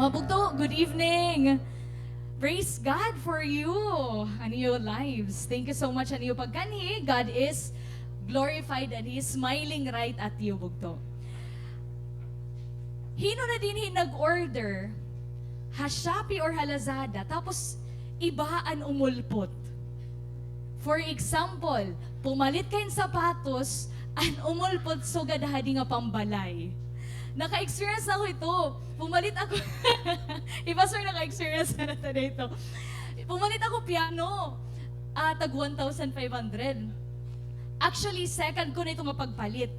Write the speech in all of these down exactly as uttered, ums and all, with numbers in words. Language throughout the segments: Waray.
Mga bugto, good evening. Praise God for you and your lives. Thank you so much and iyo pagkanhi. God is glorified and He is smiling right at you, bugto. Hin-o na dinhi nag-order ha Shopee or ha Lazada, tapos iba an umulpot? For example, pumalit ka hin sapatos, an umulpot sugad hadi nga pambalay. Naka-experience na ako ito. Pumalit ako, iba, sir, naka-experience na nato dito. Pumalit ako piano, ah, tag one thousand five hundred. Actually, second ko na ito nga pagpalit.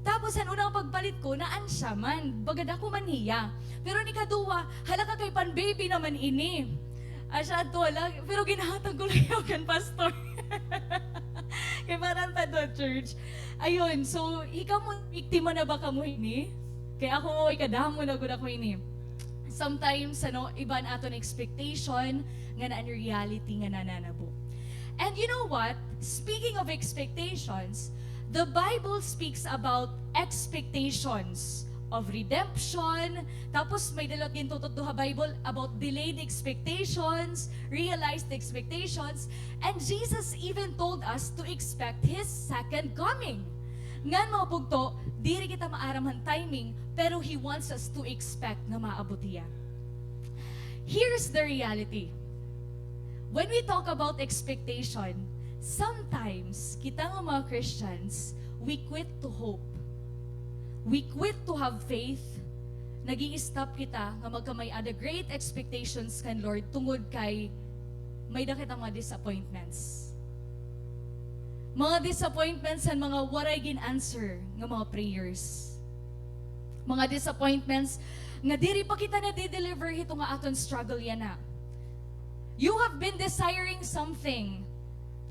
Tapos, an una nga pagpalit ko, naan siya man. Baga dako man hiya. Pero an ikaduha, hala ka, kay pan-baby naman ini. Asya adto, hala, pero ginhatag ko lang kan pastor. Kay para pa do church. Ayun, so, hikamo, biktima na ba kamo hini? Kay ako, ikadamo na gud ako hini. Sometimes, ano, iba an aton expectation, ngan an reality nga nananabo. And you know what? Speaking of expectations, the Bible speaks about expectations of redemption. Tapos may-ada liwat gintutudo ha Bible about delayed expectations, realized expectations. And Jesus even told us to expect His second coming. Ngan, mga bugto, diri kita maaram han timing, pero He wants us to expect nga maabot hiya. Here's the reality. When we talk about expectation, sometimes kita nga mga Christians, we quit to hope. We quit to have faith. Nag-i-stop kita nga magkamay-ada great expectations kan Lord tungod kay may-ada kita mga disappointments. Mga disappointments han mga waray gin-answer nga mga prayers. Mga disappointments nga diri pa kita nade-deliver hito nga aton struggle yana. You have been desiring something,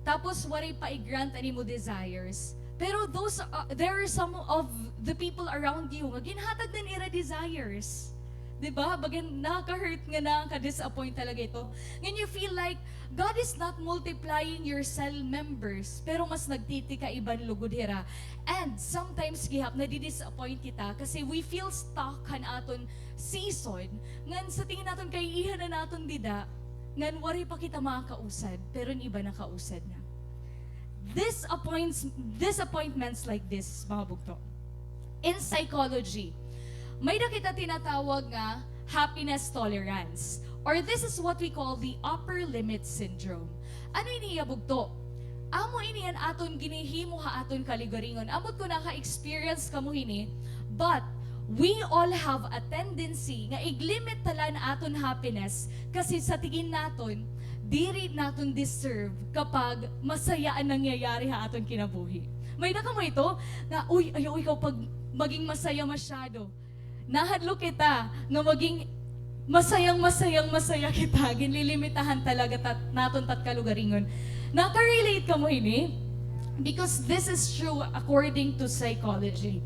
tapos waray pa i-grant an imo desires. Pero those, uh, there are some of the people around you nga ginhatag na an ira desires. Di ba? Baga nakaka-hurt nga nakaka-disappoint talaga ito. Ngan you feel like God is not multiplying your cell members, pero mas nagtitikaiban lugod hira. And sometimes, gihap, nadi-disappoint kita kasi we feel stuck han aton season, ngan sa tingin naton kaiihan na naton dida, ngan waray pa kita makakausad, pero an iba nakausad na. Disappoints, disappointments like this, mga bugto. In psychology, may-ada kita tinatawag nga happiness tolerance, or this is what we call the upper limit syndrome. Ano ini hiya, bugto? Amo ini an aton ginhihimo ha aton kalugaringon. Ambot kon naka-experience kamo hini, but we all have a tendency nga ig-limit ta la an aton happiness kasi sa tingin naton, diri naton deserve kapag masaya an nangyayari ha aton kinabuhi. May-ada kamo ito nga, "Uy, ayaw ikaw pag maging masaya masyado." Nahadlok kita nga maging masayang, masayang, masaya kita. Ginlilimitahan talaga tat-, naton tat kalugaringon. Naka-relate kamo hini? Because this is true according to psychology.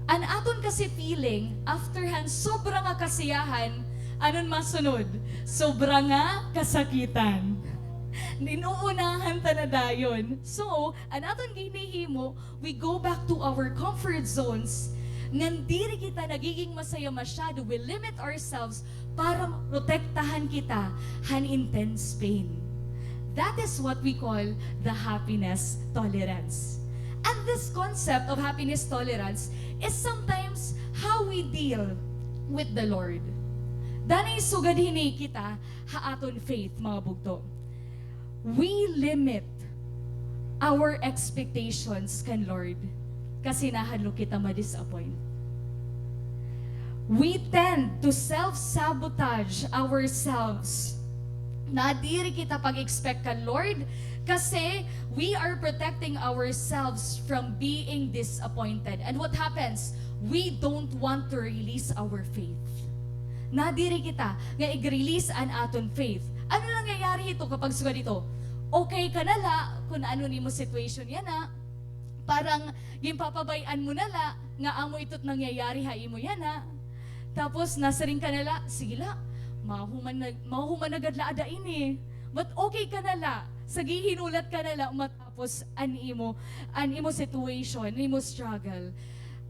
An aton kasi feeling, after han sobra nga kasiyahan, ano an masunod? Sobra nga kasakitan. Inuunahan ta na dayon. So, an aton ginhihimo, we go back to our comfort zones. Ngan diri kita nagiging masaya masyado, we limit ourselves para maprotektahan kita han intense pain. That is what we call the happiness tolerance. And this concept of happiness tolerance is sometimes how we deal with the Lord. Danay sugad hini kita ha aton faith, mga bugto. We limit our expectations kan Lord kasi nahadlok kita ma-disappoint. We tend to self-sabotage ourselves. Nadiri kita pag-expect kan Lord kasi we are protecting ourselves from being disappointed. And what happens? We don't want to release our faith. Nadiri kita nga ig-release an aton faith. Ano nangyayari hito kapag sugad hito? Okay ka na la kun ano an imo situation yana. Parang ginpapabay-an mo na la nga amo ito it nangyayari ha imo yana. Tapos nasiring ka na la, "Sige la, mahuman na, mahuman na gad la ada ini." But okay ka na la sa gihinulat ka na la, mat- Tapos an imo, an imo situation, an imo struggle.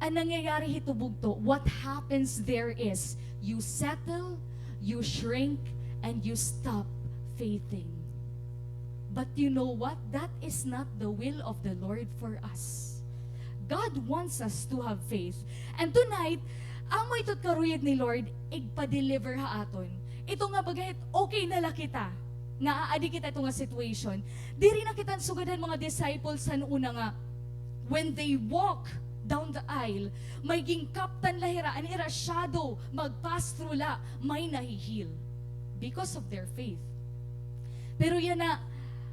An nangyayari hito, bugto, what happens there is, you settle, you shrink and you stop faithing. But you know what? That is not the will of the Lord for us. God wants us to have faith. And tonight, amo ito karuyag ni Lord, igpa-deliver ha aton. Ito nga bagay, okay na la kita nga aadi kita ito nga situation. Diri na kita sugad han mga disciples han una nga, when they walk down the aisle, may ginkaptan la hira, an ira shadow, mag-pass through la, may nahi-heal because of their faith. Pero yana,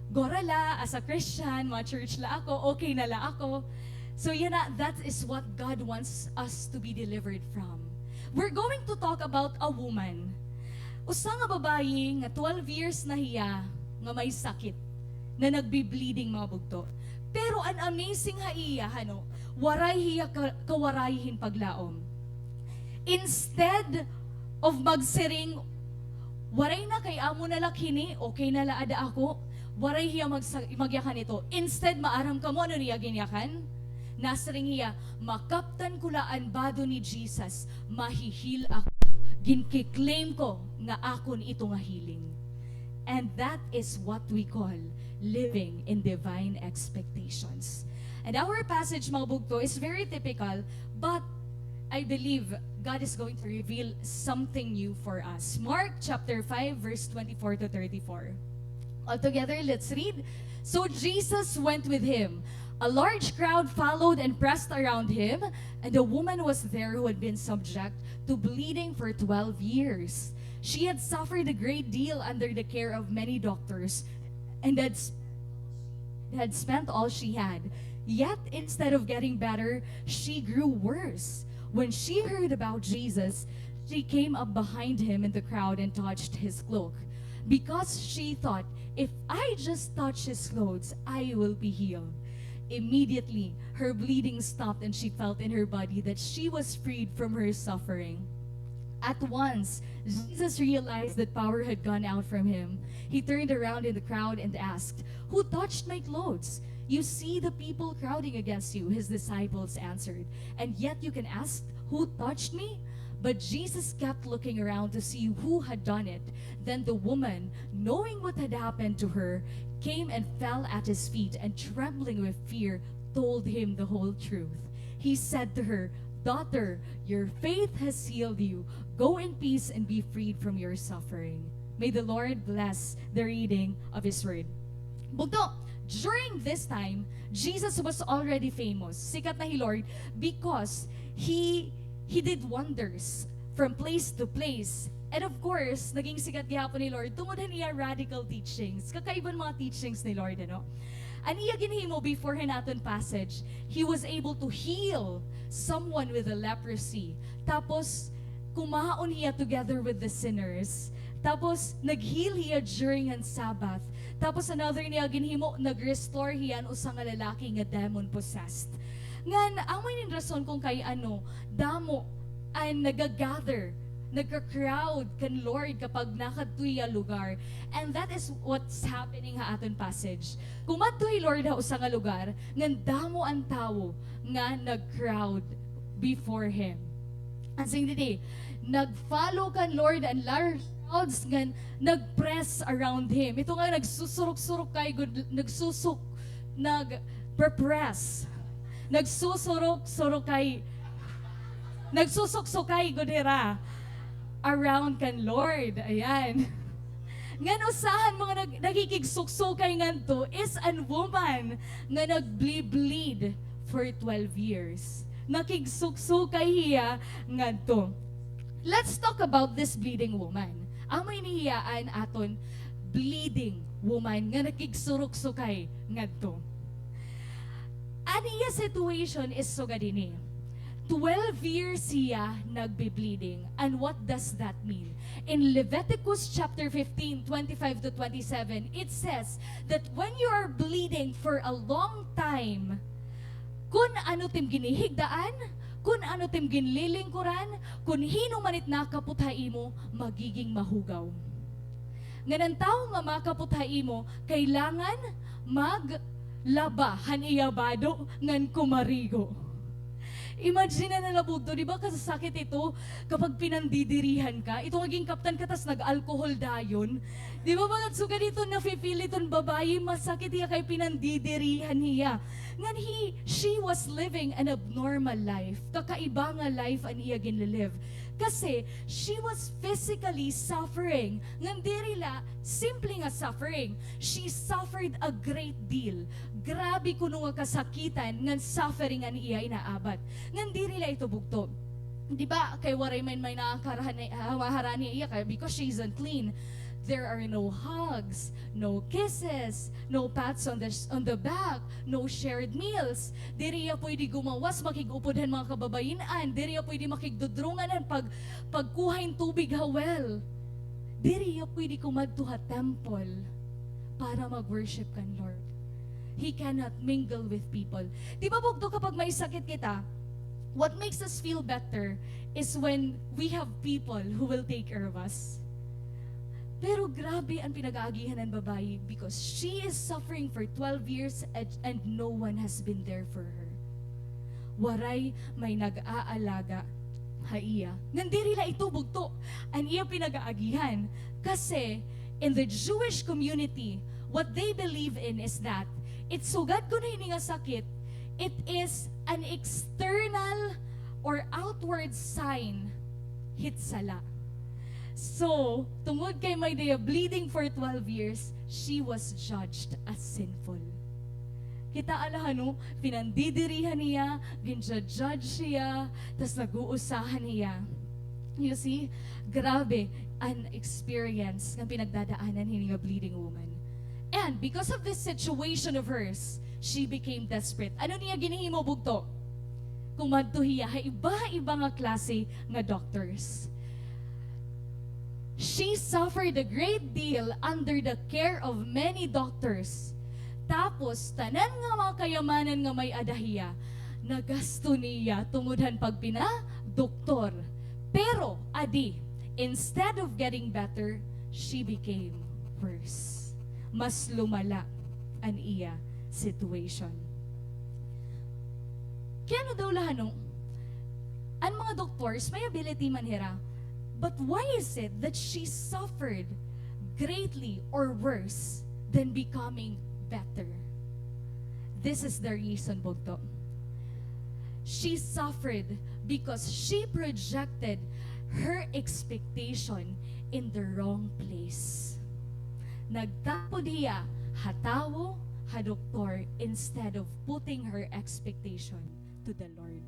gora la, as a Christian, ma-church la ako, okay na la ako. So yana, that is what God wants us to be delivered from. We're going to talk about a woman. Usa nga babayi nga twelve years na hiya nga may sakit, na nagbi-bleeding, mga bugto. Pero an amazing ha iya, hano, waray hiya ka-, kawaray hin paglaom. Instead of magsiring, "Waray na, kay amo na la hini, okay na la ada ako," waray hiya magsa-, magyakan ito. Instead, maaram kamo ano iya ginyakan? Nasiring hiya, "Makaptan ko la an bado ni Jesus, mahi-heal ako. Ginki-claim ko nga akon ito nga healing." And that is what we call living in divine expectations. And our passage, mga bugto, is very typical, but I believe God is going to reveal something new for us. Mark chapter five, verse twenty-four to thirty-four. All together, let's read. So Jesus went with him. A large crowd followed and pressed around him, and a woman was there who had been subject to bleeding for twelve years. She had suffered a great deal under the care of many doctors and had s-, had spent all she had. Yet, instead of getting better, she grew worse. When she heard about Jesus, she came up behind him in the crowd and touched his cloak, because she thought, "If I just touch his clothes, I will be healed." Immediately, her bleeding stopped and she felt in her body that she was freed from her suffering. At once, Jesus realized that power had gone out from him. He turned around in the crowd and asked, "Who touched my clothes? You see the people crowding against you," his disciples answered, "and yet you can ask, 'Who touched me?'" But Jesus kept looking around to see who had done it. Then the woman, knowing what had happened to her, came and fell at his feet, and trembling with fear, told him the whole truth. He said to her, "Daughter, your faith has healed you. Go in peace and be freed from your suffering." May the Lord bless the reading of His word. Bugto, during this time, Jesus was already famous. Sikat na hi Lord because he, he did wonders from place to place. And of course, naging sikat gihapon hi Lord tungod han iya radical teachings. Kakaiban mga teachings ni Lord, ano? An iya ginhimo before han aton passage, he was able to heal someone with a leprosy. Tapos, kumaon hiya together with the sinners. Tapos, nag-heal hiya during an Sabbath. Tapos, another niya ginhimo, nag-restore hiya an usa nga lalaki nga demon-possessed. Ngan, amo ini an rason kon kay ano, damo an nagagather, nagka-crowd kan Lord kapag nakadto hiya lugar. And that is what's happening ha aton passage. Kumadto hi Lord ha usa nga lugar, ngan damo an tawo nga nag-crowd before him. An siring didi, nag-follow kan Lord an large crowds ngan nag-press around him. Ito nga nagsusurok-surok kay gud, nagsusuk-, nagpe-press. Nagsusurok-surok kay, nagsusuksukay gud hira around kan Lord. Ayan. Ngan usa han mga nag-, nakikigsuksukay ngadto is an woman nga nagble-bleed for twelve years. Nakigsuksukay hiya ngadto. Let's talk about this bleeding woman. Amo ini hiya an aton bleeding woman nga nakigsuruksukay ngadto. An iya situation is sugad ini. Twelve years hiya nagbi-bleeding. And what does that mean? In Leviticus chapter fifteen, twenty-five to twenty-seven, it says that when you are bleeding for a long time, kun ano it im ginhihigdaan, kun ano it im ginlilingkuran, kun hin-o man it nakapot ha imo, magiging mahugaw. Ngan an tawo nga makapot ha imo, kailangan maglaba han iya bado ngan kumarigo. Imagine na la, bugto, di ba, kasasakit ito kapag pinandidirihan ka? Ito nga ginkaptan ka tas nag-alcohol dayon. Di ba, mga sugad ito, nafe-feel iton babayi, masakit hiya kay pinandidirihan hiya. Ngan he, she was living an abnormal life. Kakaiba nga life an iya ginlilive. Kasi, she was physically suffering. Ngan diri la simple nga suffering. She suffered a great deal. Grabe kuno nga kasakitan ngan suffering an iya inaabat. Ngan diri la ito, bugto. Di ba, kay waray man may nakakarahan, ah, maharani iya kay, because she's unclean. There are no hugs, no kisses, no pats on the, on the back, no shared meals. Diri iya pwede gumawas, makig-upod han mga kababayin-an. Diri iya pwede makigdudrungan han pag-, pagkuha hin tubig ha well. Diri iya pwede kumadto ha temple para mag-worship kan Lord. He cannot mingle with people. Di ba, bugto, kapag may sakit kita, what makes us feel better is when we have people who will take care of us. Pero grabe an pinag-aagihan han babayi because she is suffering for twelve years and, and no one has been there for her. Waray may nag-aalaga ha iya. Ngan diri la ito, bugto, an iya pinag-aagihan. Kasi, in the Jewish community, what they believe in is that it sugad kuno hini nga sakit, it is an external or outward sign hit sala. So, tungod kay may-ada hiya bleeding for twelve years, she was judged as sinful. Kitaa la, no? Pinandidirihan hiya, ginja-judge hiya, tas nag-uusahan hiya. You see? Grabe an experience nga pinagdadaanan hini nga bleeding woman. And because of this situation of hers, she became desperate. Ano niya ginhimo, bugto? Kumadto hiya ha iba-iba nga klase nga doctors. She suffered a great deal under the care of many doctors. Tapos, tanan nga mga kayamanan nga may-ada hiya, nagasto niya tungod han pagpina-doktor. Pero, adi, instead of getting better, she became worse. Mas lumala an iya situation. Kay ano daw la, no? An mga doctors, may ability man hira. But why is it that she suffered greatly or worse than becoming better? This is the reason, bugto. She suffered because she projected her expectation in the wrong place. Nagtapod hiya ha tawo, ha doktor, instead of putting her expectation to the Lord.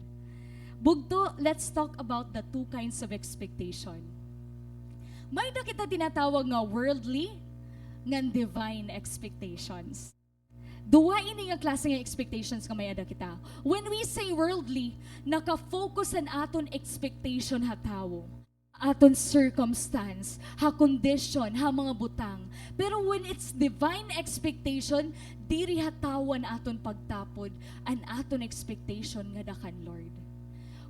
Bugto, let's talk about the two kinds of expectation. May-ada kita tinatawag nga worldly ngan divine expectations. Duha ini nga klase nga expectations nga may-ada kita. When we say worldly, naka-focus an aton expectation ha tawo, aton circumstance, ha kondisyon, ha mga butang. Pero when it's divine expectation, diri ha tawo an aton pagtapod, an aton expectation ngada kan Lord.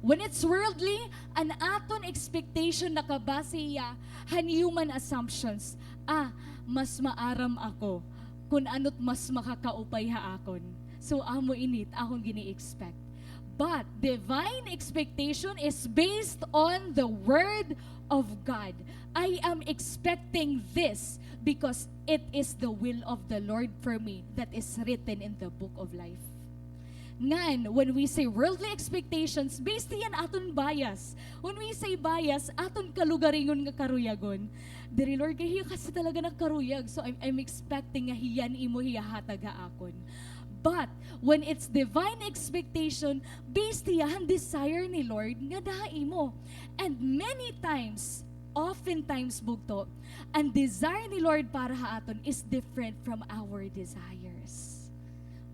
When it's worldly, an aton expectation nakabase hiya han human assumptions. Ah, mas maaram ako kon ano't mas makakaupay ha akon. So, amo ini it akon gini-expect. But divine expectation is based on the Word of God. I am expecting this because it is the will of the Lord for me that is written in the book of life. Ngan, when we say worldly expectations, based hiya han aton bias. When we say bias, aton kalugaringon nga karuyagon. Diri, Lord, kay hiya kasi talaga nakaruyag. So, I'm, I'm expecting nga hiya an imo hihahatag ha akon. But, when it's divine expectation, based hiya han desire ni Lord ngada ha imo. And many times, oftentimes, bugto, an desire ni Lord para ha aton is different from our desires.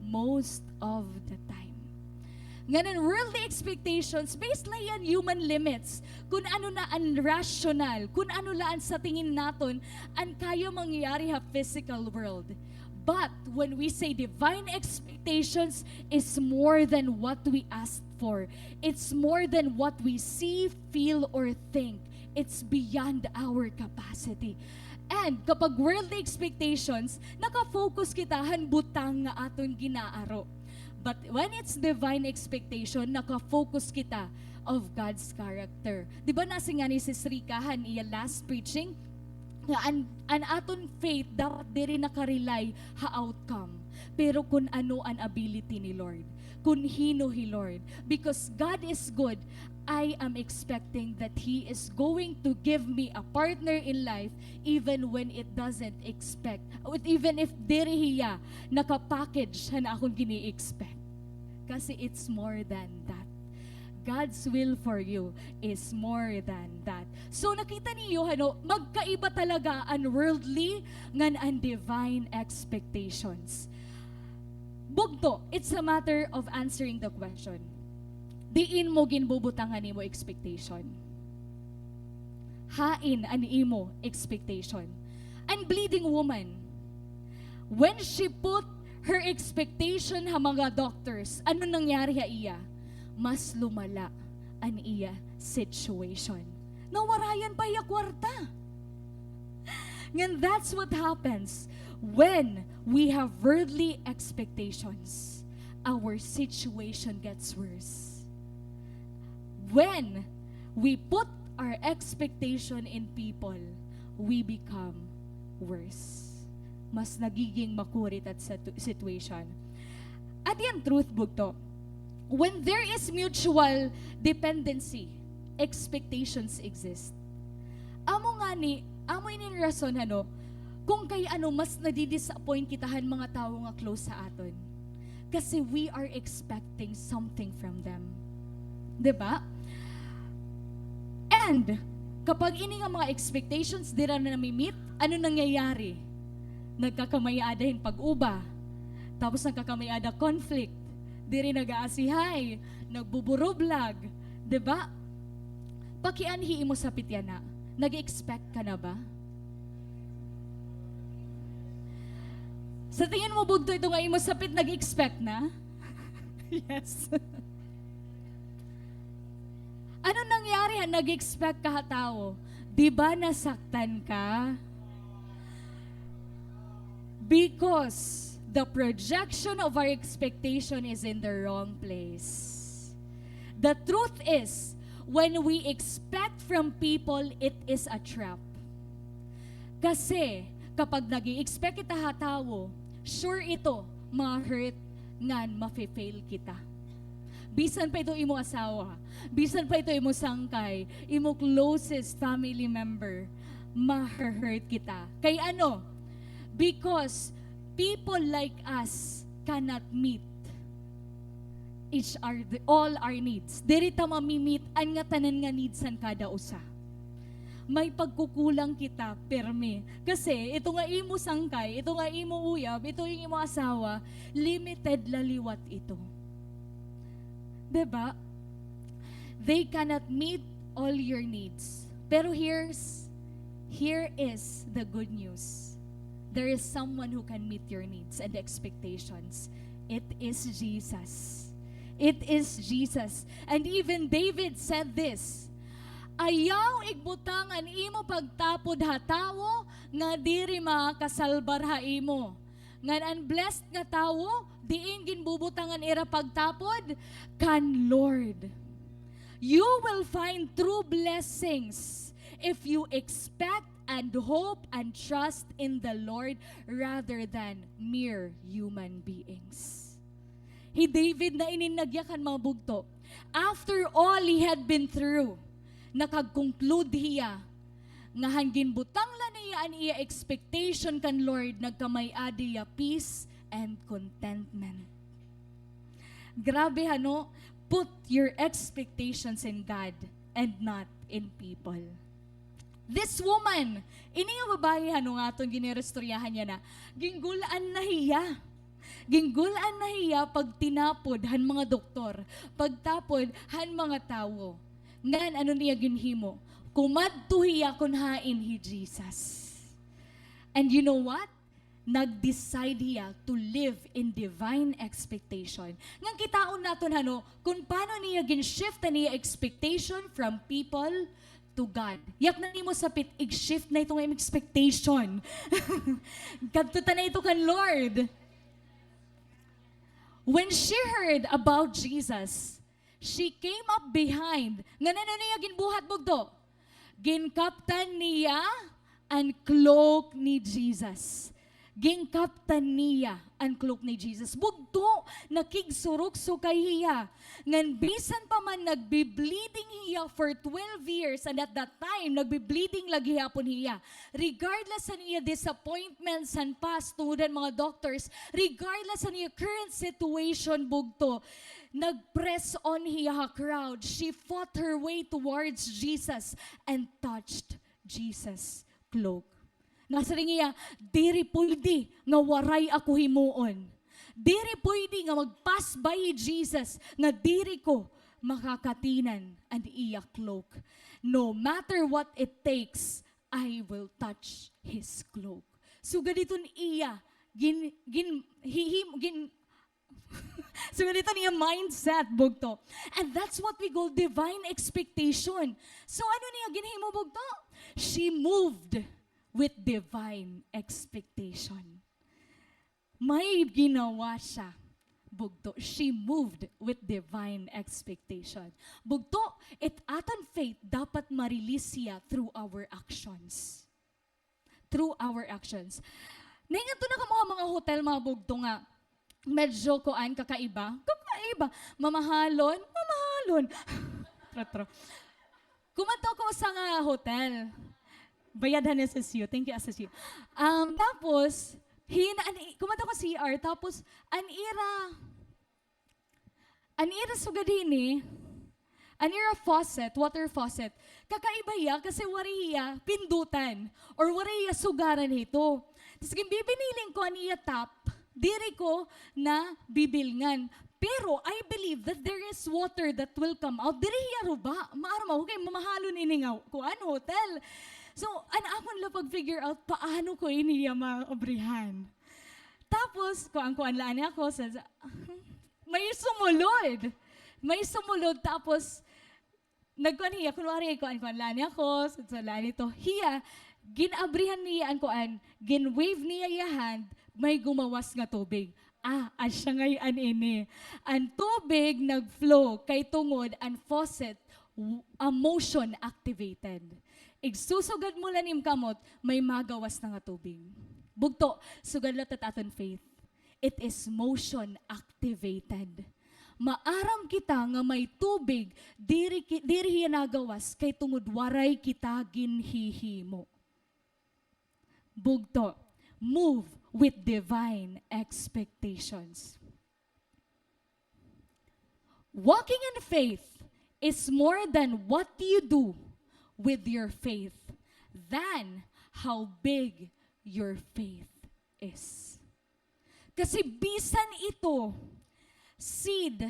Most of the time. Ngan an worldly expectations, based la hiya han human limits, kun ano na an rational, kun ano la an sa tingin naton an kaya mangyari ha physical world. But when we say divine expectations is more than what we ask for. It's more than what we see, feel, or think. It's beyond our capacity. And kapag worldly expectations, naka-focus kita han butang nga aton ginaaro. But when it's divine expectation, naka-focus kita of God's character. Di ba nasiring ngani si Srika han iya last preaching? Nga an, an aton faith dapat diri naka-rely ha outcome, pero kun ano an ability ni Lord, kun hin-o hi Lord. Because God is good, I am expecting that He is going to give me a partner in life even when it doesn't expect, even if diri hiya naka-package han akon gini-expect. Kasi it's more than that. God's will for you is more than that. So, nakita niyo, ano, magkaiba talaga an worldly ngan an divine expectations. Bugto, it's a matter of answering the question. Diin mo ginbubutang an imo expectation? Hain an imo expectation? An bleeding woman, when she put her expectation ha mga doctors, ano nangyari ha iya? Mas lumala an iya situation. Nawarayan pa hiya kwarta. Ngan that's what happens when we have worldly expectations. Our situation gets worse. When we put our expectation in people, we become worse. Mas nagiging makurit an situ-, situation. At yan, truth, bugto. When there is mutual dependency, expectations exist. Amo ngani, amo ini an rason, ano, kung kay ano, mas nadi-disappoint kita han mga tawo nga close sa aton. Kasi we are expecting something from them. Di ba? And, kapag ini nga mga expectations, diri na nami-meet, ano nangyayari? Nagkakamay-ada hin pag-uba. Tapos nagkakamay-ada conflict. Diri nag-aasihay, nagbuburublag, di ba? Pakianhi imo sapit yana. Nag-expect ka na ba? Sa tingin mo, bugto, ito nga imo sapit, nag-expect na? Yes. Ano nangyari ha nag-expect ka ha tawo? Di ba nasaktan ka? Because the projection of our expectation is in the wrong place. The truth is, when we expect from people, it is a trap. Kasi, kapag nag-i-expect kita ha tawo, sure ito, ma-hurt ngan mafe-fail kita. Bisan pa ito imo asawa, bisan pa ito imo sangkay, imo closest family member, ma-hurt kita. Kay ano? Because people like us cannot meet each other, all our needs. Diri ta mami-meet an ngatanan nga needs han kada usa. May pagkukulang kita, pirmi. Kasi ito nga imo sangkay, ito nga imo uyab, ito nga imo asawa, limited la liwat ito. Di ba? They cannot meet all your needs. Pero here's, here is the good news. There is someone who can meet your needs and expectations. It is Jesus. It is Jesus. And even David said this, "Ayaw igbutang an imo pagtapod ha tawo nga diri makakasalbar ha imo." Ngan an blessed nga tawo, diin ginbubutang an ira pagtapod? Kan Lord. You will find true blessings if you expect and hope and trust in the Lord rather than mere human beings. Hi David na ini nagyakan, mga bugto. After all he had been through, nakag-conclude hiya nga han ginbutang la niya an iya expectation kan Lord, nagkamay-ada hiya peace and contentment. Grabe, hano? Put your expectations in God and not in people. This woman, ini nga babayi, hano, nga aton giniristoryahan yana, ginggul-an na hiya. Ginggul-an na hiya pagtinapod han mga doktor, pagtapod han mga tawo. Ngan ano niya ginhimo? Kumadto hiya kon hain hi Jesus. And you know what? Nag-decide hiya to live in divine expectation. Ngan kitaon naton, hano, kon paano niya gin-shift an iya expectation from people to God. Yaknan nimo sapit, ig-shift na ito nga imo expectation. Kadto ta na ito kan Lord. When she heard about Jesus, she came up behind. Ngan ano niya ginbuhat, bugto? Ginkaptan niya an cloak ni Jesus. Ginkaptan niya an cloak ni Jesus. Bugto, nakigsurok-sukay hiya. Ngan bisan pa man nagbi-bleeding hiya for twelve years, and at that time, nagbi-bleeding la gihapon hiya. Regardless han iya disappointments han past tungod han mga doctors, regardless han iya current situation, bugto, nag-press on hiya ha crowd. She fought her way towards Jesus and touched Jesus' cloak. Nasiring hiya, "Diri puyde nga waray ako himuon. Diri puyde nga mag-pass by hi Jesus nga diri ko makakatinan an iya cloak. No matter what it takes, I will touch his cloak." Sugad hiton iya, gin-, gin-, hi-, hi-, gin-, sugad hiton iya mindset, bugto. And that's what we call divine expectation. So, ano niya ginhimo, bugto? She moved with divine expectation. May ginawa siya, bugto. She moved with divine expectation. Bugto, it aton faith dapat ma-release siya through our actions. Through our actions. Naingadto na kamo ha mga hotel, mga bugto, nga medyo kuan, kakaiba? Kakaiba. Mamahalon? Mamahalon. Tro, tro. Kumadto ko usa nga hotel. Bayad han S S U. Thank you, S S U. Um, tapos, hin-, an, kumadto ko C R, tapos, an ira, an ira sugad hini, an ira faucet, water faucet, kakaiba hiya kasi waray hiya pindutan or waray hiya sugaran hito. Tas ginbibiniling ko an iya tap, diri ko nabibilngan. Pero I believe that there is water that will come out. Diri hiya ruba. Maaram ako kay mamahalon ini nga kuan, hotel. So, an akon la pag-figure out, paano ko ini iya maabrihan? Tapos, kuan-kuan la ani ako, sa, sa, may sumulod. May sumulod, tapos, nagkuan hiya, kunwari, kuan-kuan la ani ako, sa, sa la ani to. Hiya, gin-abrihan niya an kuan, gin-wave niya iya hand, may gumawas nga tubig. Ah, asya ngay-an ini. An tubig nag-flow, kay tungod an faucet, w-, a motion activated. Igsusugad mo la an im kamot, may magawas na nga tubig. Bugto, sugad la it aton faith. It is motion activated. Maaram kita nga may tubig, diri ki-, diri hiya nagawas kay tungod waray kita ginhihimo. Bugto, move with divine expectations. Walking in faith is more than what you do with your faith, than how big your faith is. Kasi bisan ito, seed,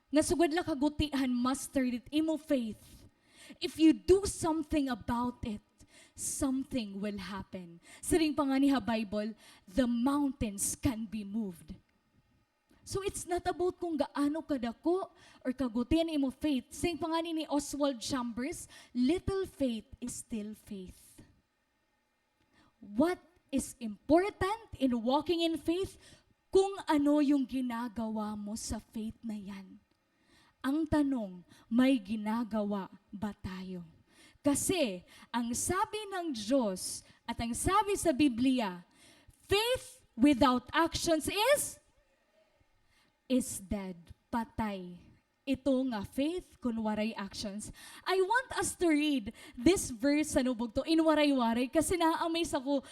nga sugad la kaguti han mustard, it imo faith, if you do something about it, something will happen. Siring pa ngani ha Bible, the mountains can be moved. So it's not about kung gaano kadako or kaguti an imo faith. Siring pa ngani ni Oswald Chambers, "Little faith is still faith." What is important in walking in faith? Kung ano yung ginagawa mo sa faith na yan. Ang tanong, may ginagawa ba tayo? Kasi ang sabi ng Diyos at ang sabi sa Biblia, faith without actions is, is dead, patay. Ito nga faith kun waray actions. I want us to read this verse, ano, bugto, in Waray-Waray, kasi na-amaze ako.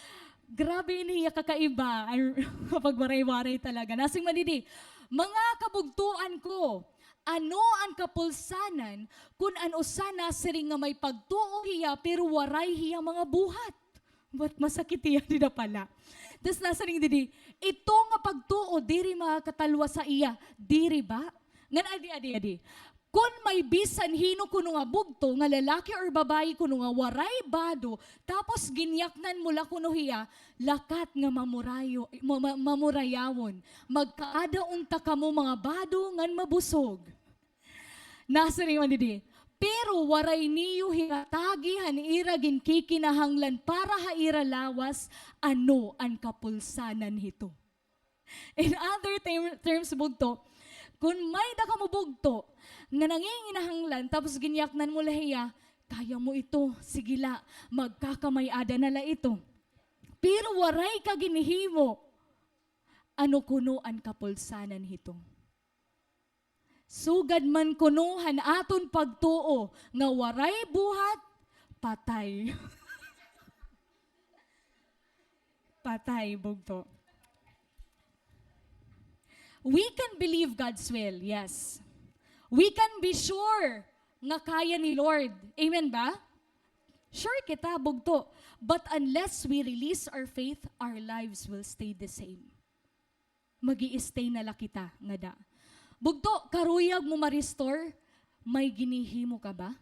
Grabe ini hiya kakaiba. Ay, pag Waray-Waray talaga. Nasiring man didi, "Mga kabugtoan ko, ano an kapulsanan kun an usa nasiring nga may pagtuo hiya pero waray hiya mga buhat?" But masakit hiya dida pala. Tas nasiring didi, "Ito nga pagtuo diri makakatalwas sa iya, diri ba?" Ngan adi, adi, adi. Kun may bisan hin-o kuno nga bugto nga lalaki or babayi kuno nga waray bado, tapos ginyaknan mo la kuno hiya, lakat nga mamurayo-, ma-, ma-, mamurayawon. Magkaada unta kamo mga bado ngan mabusog. Nasiring man didi, pero waray niyo hiratagi han ira ginkikinahanglan para ha ira lawas, ano an kapulsanan hito? In other term- terms, bugto, kun may-ada kamo bugto nga nanginginahanglan, tapos ginyaknan mo la hiya, "Kaya mo ito, sige la, magkakamay-ada na la ito." Pero waray ka ginhimo, ano kuno an kapulsanan hito? Sugad man kuno han aton pagtuo nga waray buhat, patay. Patay, bugto. We can believe God's will, yes. We can be sure nga kaya ni Lord. Amen ba? Sure kita, bugto. But unless we release our faith, our lives will stay the same. Mag-i-stay na la kita ngada. Bugto, karuyag mo ma-restore, may ginhihimo ka ba?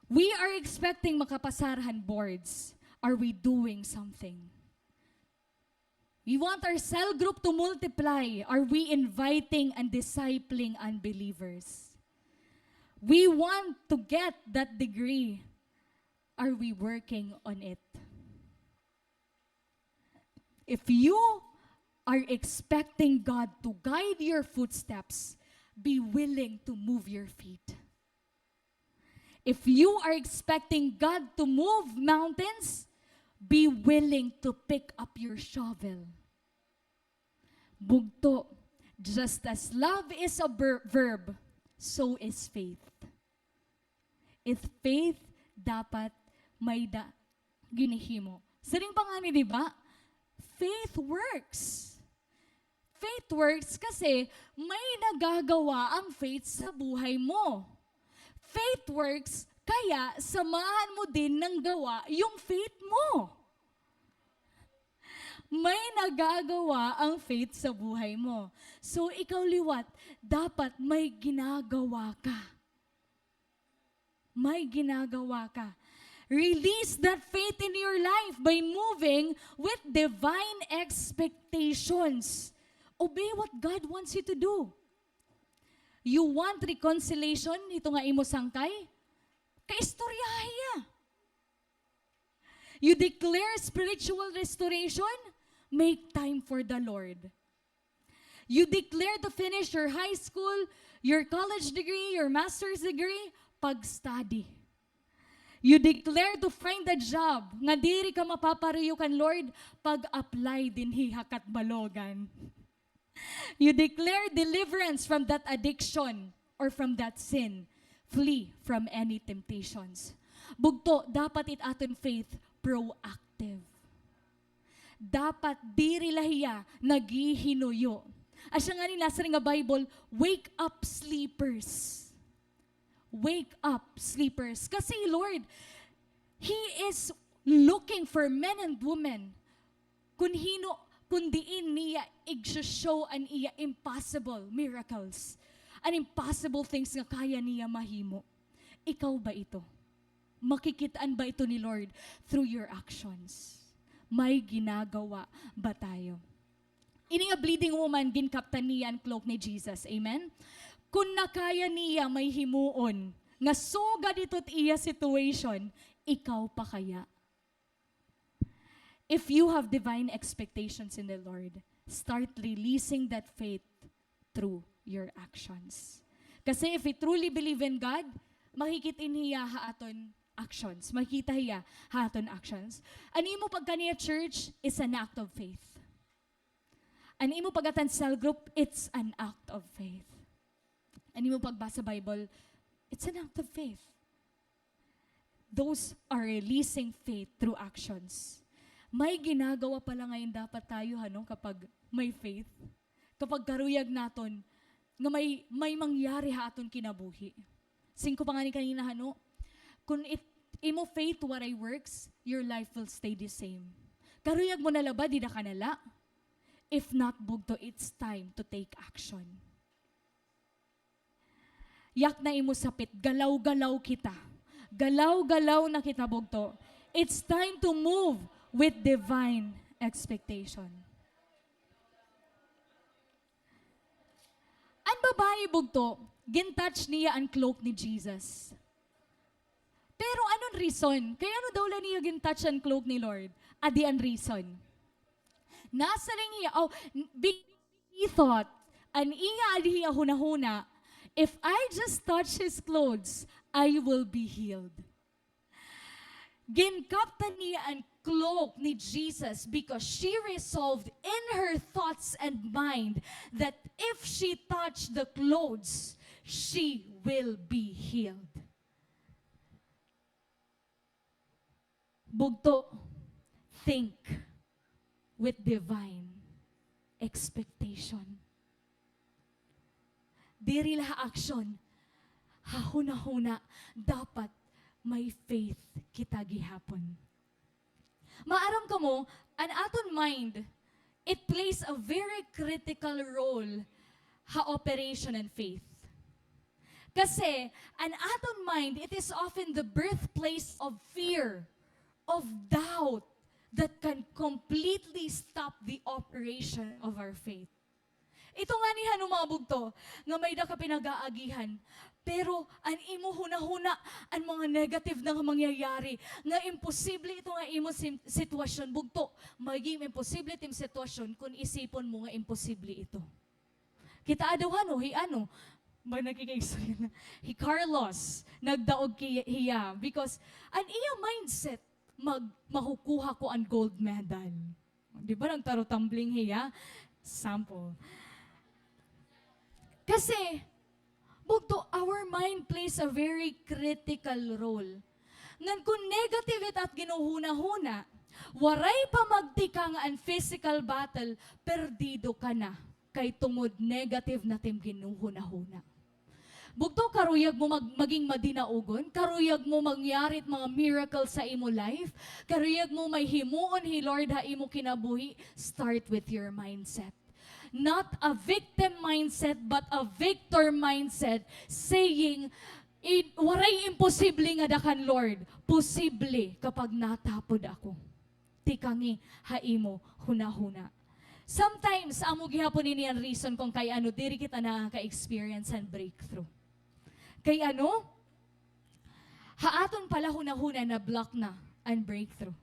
We are expecting makapasar han boards. Are we doing something? We want our cell group to multiply. Are we inviting and discipling unbelievers? We want to get that degree. Are we working on it? If you are expecting God to guide your footsteps, be willing to move your feet. If you are expecting God to move mountains, be willing to pick up your shovel. Bugto, just as love is a ver- verb, so is faith. If faith, dapat may-ada ginhihimo. Siring pa ngani, di ba? Faith works. Faith works kasi may nagagawa ang faith sa buhay mo. Faith works, kaya samahan mo din ng gawa yung faith mo. May nagagawa ang faith sa buhay mo. So, ikaw liwat, dapat may ginagawa ka. May ginagawa ka. Release that faith in your life by moving with divine expectations. Obey what God wants you to do. You want reconciliation, ito nga imo sangkay? Kaistoryaha hiya. You declare spiritual restoration? Make time for the Lord. You declare to finish your high school, your college degree, your master's degree? Pag-study. You declare to find a job nga diri ka mapaparuyo kan Lord? Pag-apply dinhi ha Catbalogan. You declare deliverance from that addiction or from that sin. Flee from any temptations. Bugto, dapat it aton faith proactive. Dapat diri la hiya naghihinuyo. Asya ngani nasiring nga Bible, "Wake up, sleepers." Wake up, sleepers. Kasi, Lord, He is looking for men and women kun hin-o, kun diin niya igso-show an iya impossible miracles, an impossible things nga kaya niya mahimo. Ikaw ba ito? Makikit-an ba ito ni Lord through your actions? May ginagawa ba tayo? Ini nga bleeding woman, ginkaptan niya an cloak ni Jesus. Amen? Kun nakaya niya may himuon nga sugad ito it iya situation, ikaw pa kaya? If you have divine expectations in the Lord, start releasing that faith through your actions. Kasi if we truly believe in God, makikit-in hiya ha aton actions. Makikita hiya ha aton actions. An imo pagkaniya church is an act of faith. An imo pag-attend cell group, it's an act of faith. An imo pagbasa Bible, it's an act of faith. Those are releasing faith through actions. May ginagawa pala ngayon dapat tayo, ano, kapag may faith. Kapag karuyag naton nga may, may mangyari ha aton kinabuhi. Siring ko pa ngani kanina, ano, kun it, imo faith waray works, your life will stay the same. Karuyag mo na la ba, dida ka na la? If not, bugto, it's time to take action. Yakna imo sapit, galaw-galaw kita. Galaw-galaw na kita, bugto. It's time to move with divine expectation. An babaye, bugto, gin-touch niya an cloak ni Jesus. Pero ano an reason? Kay ano daw la niya gin-touch an cloak ni Lord? Adi an reason. Nasiring hiya, oh, n-, be-, he thought, an iya dinhi nga hunahuna, "If I just touch his clothes, I will be healed." Ginkaptan niya an cloak ni Jesus because she resolved in her thoughts and mind that if she touched the clothes, she will be healed. Bugto, think with divine expectation. Diri la ha aksyon, ha hunahuna, dapat may faith kita gihapon. Maaram kamo, an aton mind, it plays a very critical role ha operation and faith. Kasi, an aton mind, it is often the birthplace of fear, of doubt, that can completely stop the operation of our faith. Ito ngani han mga bugto, nga may-ada ka pinag-aagihan. Pero an imo hunahuna, an mga negative na nga mangyayari, nga imposible ito nga imo sim-, sitwasyon, bugto, maging imposible it im sitwasyon kun isipon mo nga imposible ito. Kitaa daw, ano, hi, ano, ba, nakikaigstorya na, hi Carlos, nagdaog ki-, hiya, because an iya mindset, mag-, makukuha ko an gold medal. Di ba, nagtaro-tumbling hiya? Sample. Kasi, bugto, our mind plays a very critical role. Ngan kun negative it at ginhuhunahuna, waray pa magtikang an physical battle, perdido ka na. Kay tungod negative na it im ginhuhunahuna. Bugto, karuyag mo mag-, maging madinaogon, karuyag mo mangyari it mga miracles ha imo life, karuyag mo may himuon hi Lord ha imo kinabuhi, start with your mindset. Not a victim mindset, but a victor mindset, saying, "I-, waray imposible ngada kan Lord, posible kapag natapod ako." Tikangi ha imo hunahuna. Sometimes, amo gihapon ini an reason kon kay ano diri kita nakaka-experience han breakthrough. Kay ano? Ha aton pa la hunahuna na-block na an breakthrough.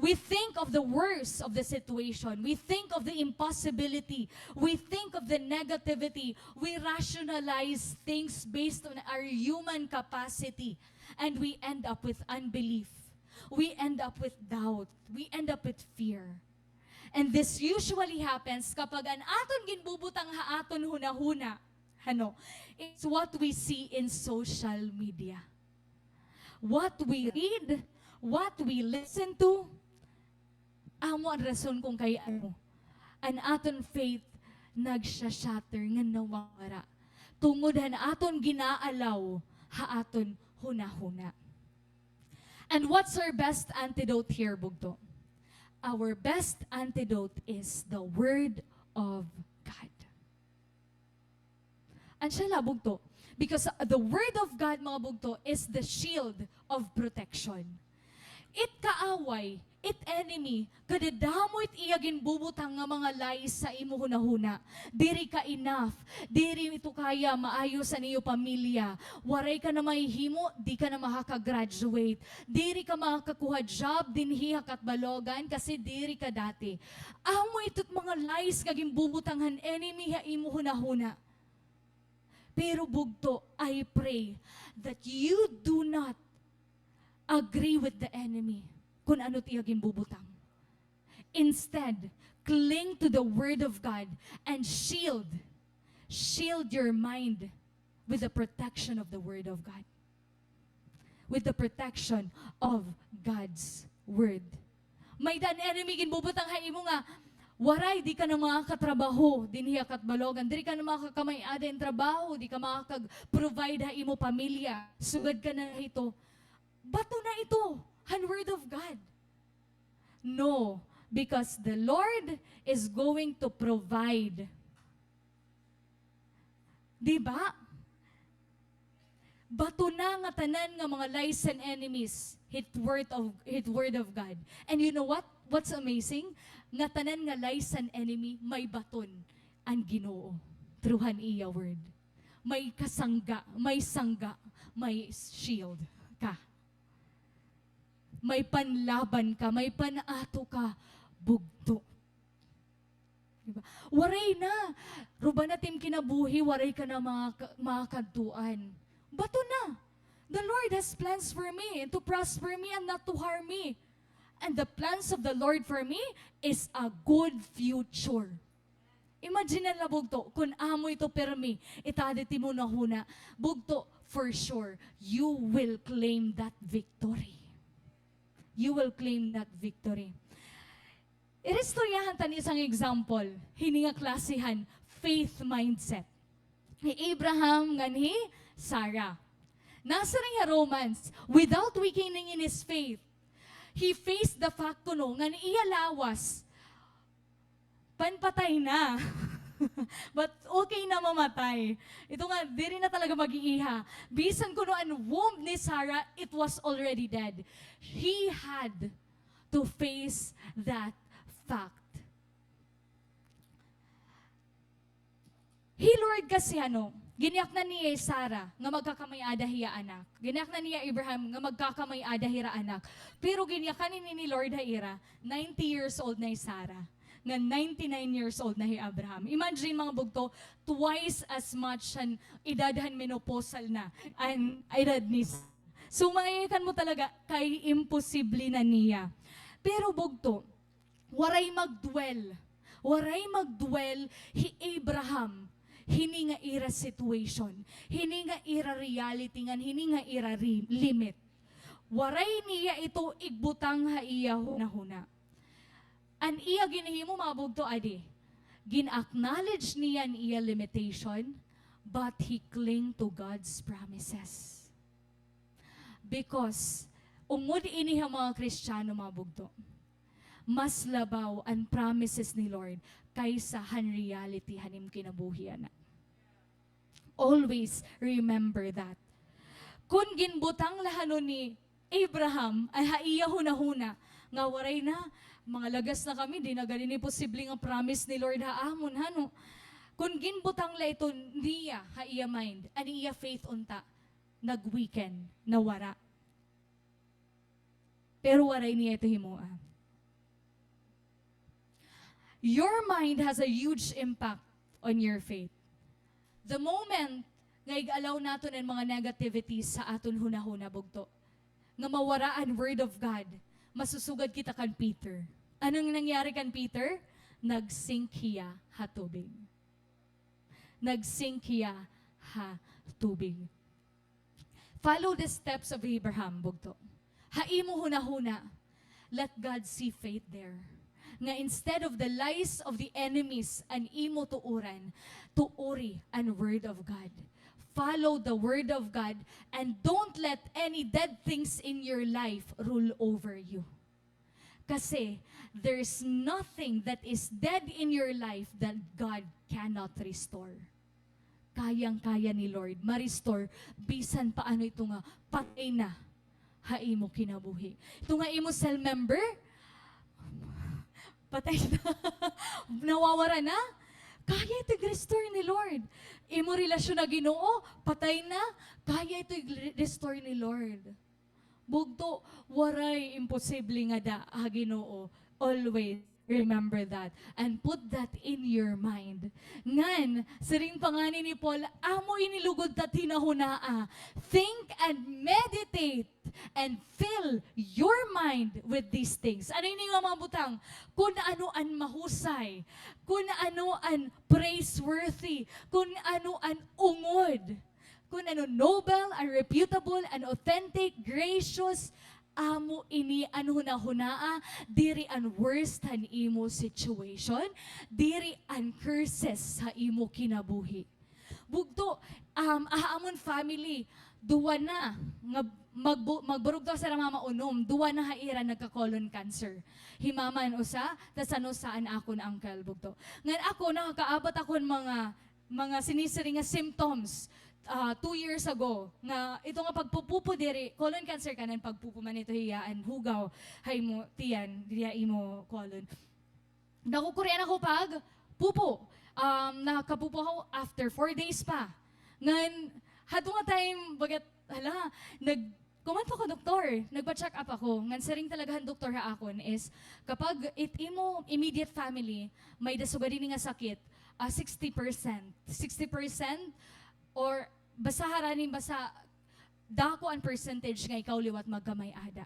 We think of the worst of the situation. We think of the impossibility. We think of the negativity. We rationalize things based on our human capacity. And we end up with unbelief. We end up with doubt. We end up with fear. And this usually happens kapag an aton ginbubutang ha aton hunahuna, ano, it's what we see in social media. What we read, what we listen to, amo an rason kon kay ano, an aton faith nagsha-shatter ngan nawawara. Tungod han aton gin-a-allow ha aton hunahuna. And what's our best antidote here, bugto? Our best antidote is the Word of God. An siya la, bugto. Because the Word of God, mga bugto, is the shield of protection. It kaaway, it enemy, kadadamo it iya ginbubutang nga mga lies sa imo hunahuna. Diri ka enough. Diri ito kaya maayos an iyo pamilya. Waray ka na mahihimo, di ka na makaka-graduate. Diri ka makakakuha job dinhi ha Catbalogan kasi diri ka dati. Amo ito it mga lies nga ginbubutang han enemy ha imo hunahuna. Pero bugto, I pray that you do not agree with the enemy kun ano it iya ginbubutang. Instead, cling to the Word of God and shield, shield your mind with the protection of the Word of God. With the protection of God's Word. May-ada an enemy ginbubutang ha imo nga, waray, di ka na makakatrabaho dinhi ha Catbalogan, diri ka na makakamay-ada hin trabaho, di ka makakag-provide ha imo pamilya, sugad ka na hito. Bato na ito han Word of God. No, because the Lord is going to provide. Di ba? Bato na nga tanan nga mga lies and enemies, hit word of, hit word of God. And you know what? What's amazing? Nga tanan nga lies and enemy, may baton an Ginoo through han iya word. May kasangga, may sangga, may shield ka. May panlaban ka, may pan-ato ka bugto. Diba? Waray na. Ruba na it im kinabuhi, waray ka na maka-, makakadtuan. Bato na. The Lord has plans for me and to prosper me and not to harm me. And the plans of the Lord for me is a good future. Imagine na la, bugto, kun amo ito pirmi, ita didi it im hunahuna, bugto, for sure, you will claim that victory. You will claim that victory. Iristoryahan ta hin isang example, hini nga klase han faith mindset. Hi Abraham ngan hi Sarah. Nasiring ha Romans, without weakening in his faith, he faced the fact kuno nga an iya lawas, panpatay na. But okay na mamatay. Ito nga, diri na talaga mag-iiha. Bisan kuno an womb ni Sarah, it was already dead. He had to face that fact. Hi Lord kasi, ano, ginyaknan niya hi Sarah nga magkakamay-ada hiya anak. Ginyaknan niya Abraham nga magkakamay-ada hira anak. Pero ginyakan ini ni Lord ha ira, ninety years old na hi Sarah. Nga ninety-nine years old na hi Abraham. Imagine, mga bugto, twice as much an edad han menopausal na an edad ni Sarah. So, mayakan mo talaga kay imposible na niya. Pero bugto, waray magduwel. Waray magduwel hi Abraham hini nga ira situation, hini nga ira reality, ngan hini nga ira ri-, limit. Waray niya ito igbutang ha iya hunahuna. An iya ginhimo, mga bugto, adi, gin-acknowledge niya an iya limitation, but he cling to God's promises. Because ungod ini ha mga Kristiyano, mga bugto, mas labaw an promises ni Lord kaysa han reality han im kinabuhi, ana. Always remember that. Kun ginbutang la hano ni Abraham, ay, ha iya hunahuna, nga waray na, mga lagas na kami, di na gani ini posible nga promise ni Lord ha amon, hano. Kun ginbutang la ito niya ha iya mind, an iya faith unta, nag-weaken, nawara. Pero waray niya ito himoa. Your mind has a huge impact on your faith. The moment nga ig-allow naton an mga negativities sa aton hunahuna, bugto, nga mawara an Word of God, masusugad kita kan Peter. Ano an nangyari kan Peter? Nag-sink hiya ha tubig. Nag-sink hiya ha tubig. Follow the steps of Abraham, bugto. Ha imo hunahuna, let God see faith there. Nga instead of the lies of the enemies an imo tuoran, tuori an Word of God. Follow the Word of God and don't let any dead things in your life rule over you. Kasi, there's nothing that is dead in your life that God cannot restore. Kayang-kaya ni Lord ma-restore bisan pa ano ito nga patay na ha imo kinabuhi. Ito nga imo cell member, patay na, nawawara na, kaya ito i-restore ni Lord. Imo relasyon ha Ginoo, patay na, kaya ito i-restore ni Lord. Bugto, waray imposible ngada ha Ginoo. Always remember that and put that in your mind. Ngan, siring pa ngani ni Paul, amo ini lugod ta it hunahunaa. Think and meditate and fill your mind with these things. Ano ini nga mga butang? Kun ano an mahusay, kun ano an praiseworthy, kun ano an ungod. Kun ano noble, an reputable, an authentic, gracious, amo ini an hunahunaa, diri an worst han imo situation, diri an curses ha imo kinabuhi. Bugto, um, ha amon family, duwa na nga magbu-, magburugto sira mama unom, duwa na ha ira nagka-colon cancer. Hi mama an usa, tas an usa an akon uncle, bugto. Ngan ako, nakakaabot ako hin mga mga sinisiring nga symptoms, ah, two years ago, nga ito nga pagpupupo diri, colon cancer kanan, pagpupo man ito hiya an hugaw ha imo tiyan, diri ha imo colon. Nakukurian ako pagpupo. Um, nakapupo ako after four days pa. Ngan, hadto nga time, bagat, hala, nag-, Human pa ko doktor, nagpa-check up ako. Ngan siring talaga han doktor ha akon is, kapag it imo immediate family, may-ada sugad ini nga sakit, ah, sixty percent. Sixty percent or basta harani, basta dako an percentage nga ikaw liwat magkamay-ada.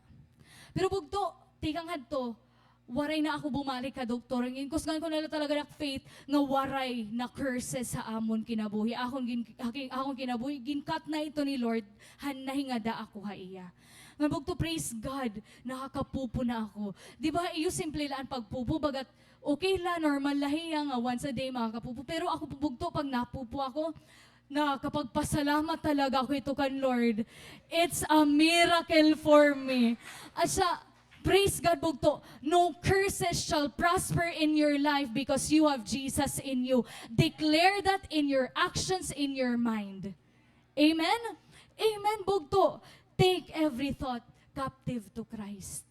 Pero bugto, tikang hadto, waray na ako bumalik ha doktor. Ginkusgan ko na la talaga nak faith nga waray na curses ha amon kinabuhi. Akon gin-, ha ki-, akon kinabuhi, gin-cut na ito ni Lord, han nahingada ako ha iya. Nga bugto, praise God, nakakapupo na ako. Di ba, iyo simple la an pagpupo, bagat okay la, normal la hiya nga once a day makakapupo. Pero ako bugto, pag napupo ako, nakakapagpasalamat talaga ako ito kan Lord. It's a miracle for me. At sa, praise God, bugto, no curses shall prosper in your life because you have Jesus in you. Declare that in your actions, in your mind. Amen? Amen, bugto. Take every thought captive to Christ.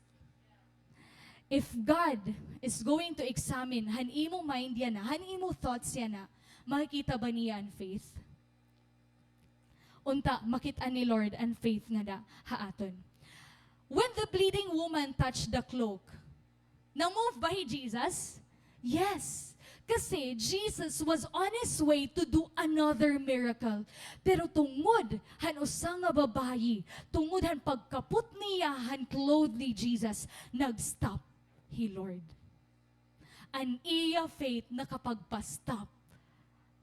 If God is going to examine han imo mind yana, han imo thoughts yana, makikita ba niya an faith? Unta, makit-an ni Lord an faith ngada ha aton. When the bleeding woman touched the cloak, na-move ba hi Jesus? Yes. Kasi Jesus was on his way to do another miracle. Pero tungod han usa nga babayi, tungod han pagkapot niya han cloth ni Jesus, nag-stop hi Lord. An iya faith nakapagpa-stop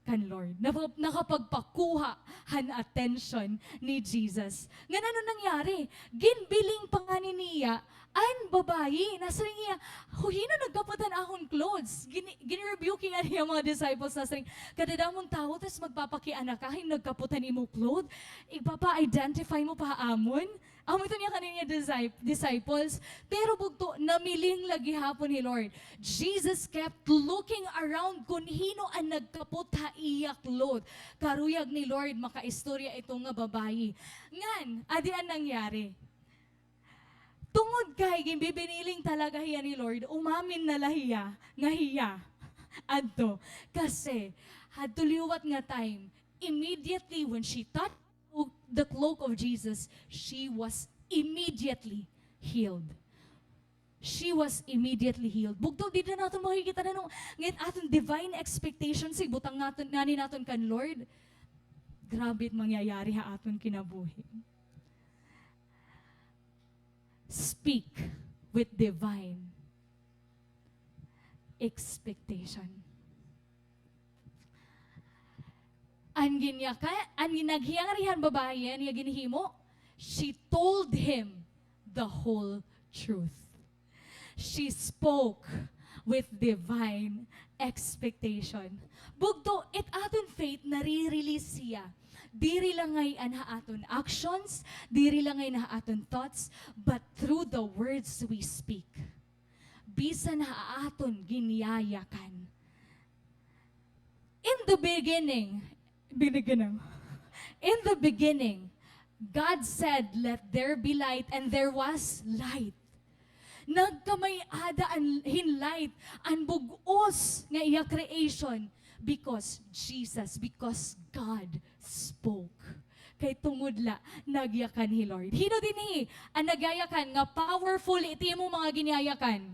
kan Lord. Napa-, nakapagpakuha han attention ni Jesus. Ngan ano nangyari? Ginbiling pa ngani niya an babayi. Nasiring niya, "Hu-, hin-o nagkapot han akon clothes?" Gini-, gini-rebuke ngani an iya mga disciples, nasiring, "Kadadamon tawo, tas magpapakiana ka hin nagkapot han imo cloth? Igpapa-identify mo pa ha amon?" Amo ito niya kanini nga discip-, disciples. Pero bugto, namiling la gihapon hi Lord. Jesus kept looking around kun hin-o an nagkapot ha iya cloth. Karuyag ni Lord, makaistorya ito nga babayi. Ngan, adi an nangyari. Tungod kay ginbibiniling talaga hiya ni Lord, umamin na la hiya nga hiya adto. Kasi, hadto liwat nga time, immediately when she touched the cloak of Jesus, she was immediately healed. She was immediately healed. Bugto, diri na naton makikita na, no, nga it aton divine expectation, sigbutang naton, ngani naton kan Lord, grabe it mangyayari ha aton kinabuhi. Speak with divine expectation. An ginyaka-, an ginaghiyangri han babayi, an iya ginhimo, she told him the whole truth. She spoke with divine expectation. Bugto, it aton faith nare-release hiya. Diri la ngay-an ha aton actions, diri la ngay-an ha aton thoughts, but through the words we speak. Bisan ha aton ginyayakan. In the beginning, beginning. In the beginning, God said, "Let there be light," and there was light. Nagkamay-ada an, hin light, an bug-os nga iya creation, because Jesus, because God spoke. Kay tungod la, nagyakan hi Lord. Hin-o dinhi an nagyayakan nga powerful it imo mga ginyayakan?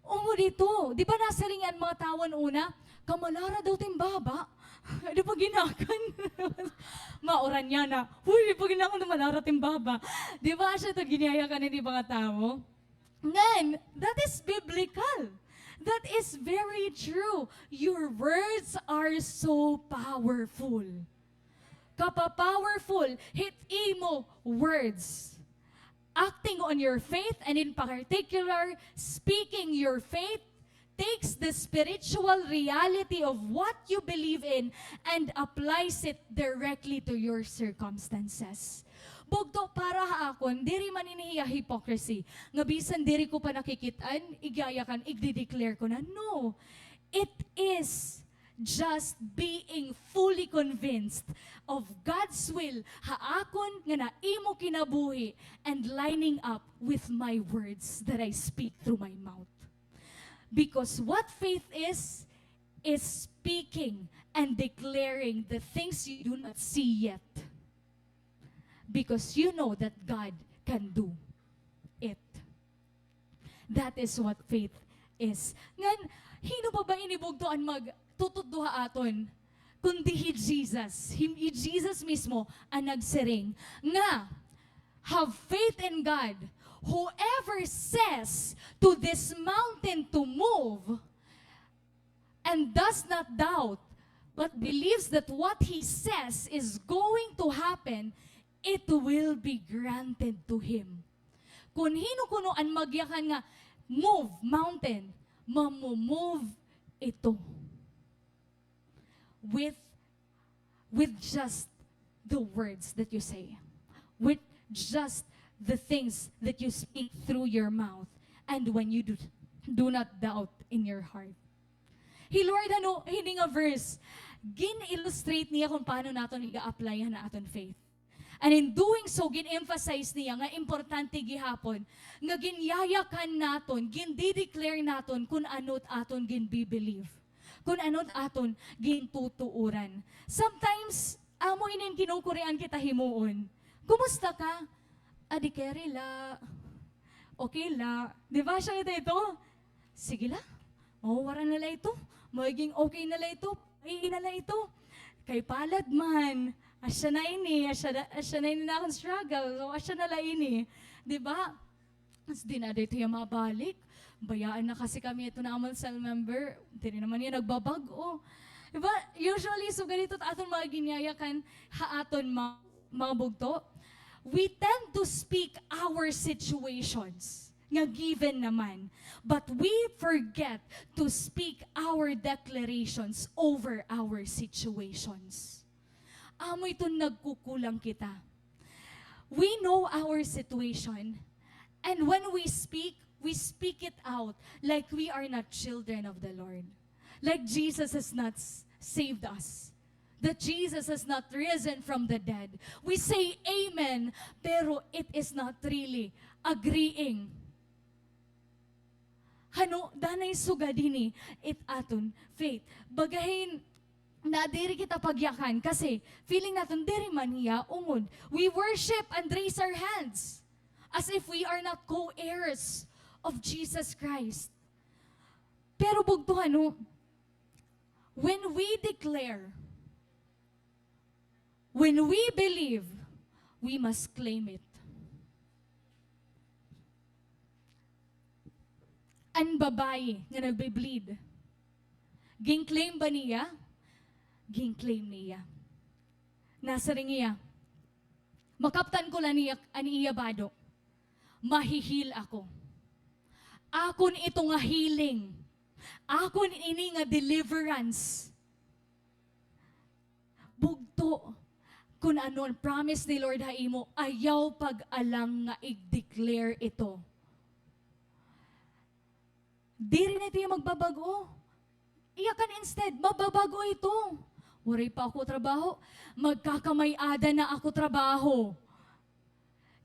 Amo dito. Di ba nasiring an mga tawo han una, "Kamalara daw it im baba." Di ba ginakan? Mauran niya na, "Uy, di ba ginakan, kamalara it im baba." Di ba asya ito ginyayakan hin mga tawo? Ngan, that is biblical. That is very true. Your words are so powerful. Kapa-powerful hit imo words. Acting on your faith, and in particular, speaking your faith, takes the spiritual reality of what you believe in and applies it directly to your circumstances. Bugto, para ha akon, diri man ini hiya hypocrisy, nga bisan diri ko pa nakikit-an, igyayakan, igde-declare ko na. No. It is just being fully convinced of God's will ha akon nga na imo kinabuhi and lining up with my words that I speak through my mouth. Because what faith is, is speaking and declaring the things you do not see yet. because you know that God can do it. That is what faith is. Ngan, hin-o pa ba ini bugto an magtututdo ha aton? Kundi hi Jesus, hi, hi Jesus mismo an nagsiring nga, "Have faith in God. Whoever says to this mountain to move and does not doubt, but believes that what he says is going to happen, it will be granted to him." Kun hin-o kuno an magyakan nga, "Move, mountain," mamo-move ito. With, with just the words that you say, with just the things that you speak through your mouth, and when you do, do not doubt in your heart. Hi Lord, ano, hini nga verse, gin-illustrate niya kung paano naton iga-apply han aton faith. And in doing so, gin-emphasize niya nga importante gihapon nga ginyayakan naton, gindi-declare naton kun ano it aton ginbi-believe, kun ano it aton gintutuoran. Sometimes, amo ini an kinukurian kita himuon. "Kumusta ka?" "Adi kere la. Okay la." Di ba, asya kita ito? "Sige la. Mawawara na la ito. Magiging okay na la ito. Ay na la ito. Kay palad man. Asya na ini. Asya na, asya na ini na akon struggle. So, asya na la ini." Di ba? Tapos di na dito hiya mabalik. Bayaan na kasi kami ito na amon cell member. Diri naman hiya nagbabag-o. Di ba? Usually, sugad hito it aton mga ginyayakan ha aton ma-, mga bugto. We tend to speak our situations nga given naman. But we forget to speak our declarations over our situations. Amo iton nagkukulang kita. We know our situation, and when we speak, we speak it out like we are not children of the Lord. Like Jesus has not s-, saved us. That Jesus has not risen from the dead. We say amen, pero it is not really agreeing. Hano, danay sugad hini it aton faith. Baga hin, na diri kita pagyakan kasi feeling naton diri man hiya ungod. We worship and raise our hands as if we are not co-heirs of Jesus Christ. Pero bugto, hano, when we declare, when we believe, we must claim it. An babayi nga nagbe-bleed, gin-claim ba niya? Gin-claim niya. Nasiring hiya, "Makaptan ko la niya an iya bado. Mahi-heal ako. Akon ito nga healing. Akon ini nga deliverance." Bugto, kun ano an promise ni Lord ha imo, ayaw pag-alang nga i-declare ito. Diri na ito iya magbabag-o. Iyakan instead, mababag-o ito. Waray pa ako trabaho, magkakamay-ada na ako trabaho.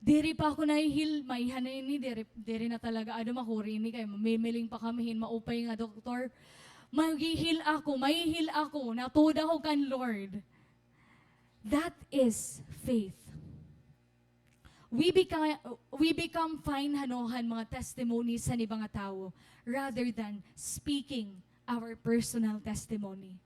Diri pa ako nahi-heal, maiha na ini, diri, diri na talaga, ada makuri ini, kay mamimiling pa kami hin maupay nga doktor. Mahi-heal ako, mahi-heal ako, natuod ako kan Lord. That is faith. We become, we become fine, hano, han mga testimonies han iba nga tawo rather than speaking our personal testimony.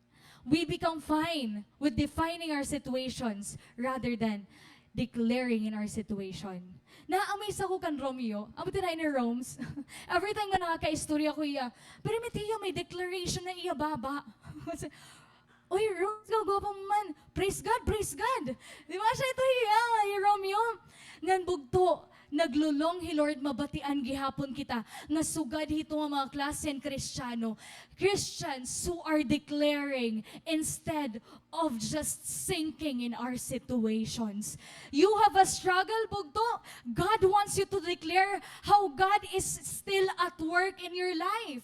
We become fine with defining our situations rather than declaring in our situation. Naamaze ako kan Romeo. Amo tira ini Roms. Every time nga nakakaistorya ko hiya, pero may tiyo, may declaration na iya baba. Uy, Roms, kagwapo mo man. Praise God, praise God. Di ba siya ito hiya, hi Romeo? Ngan bugto, naglulong hi Lord, mabatian gihapon kita nga sugad hito nga mga klase han Kristiyano, Christians who are declaring instead of just sinking in our situations. You have a struggle, bugto? God wants you to declare how God is still at work in your life.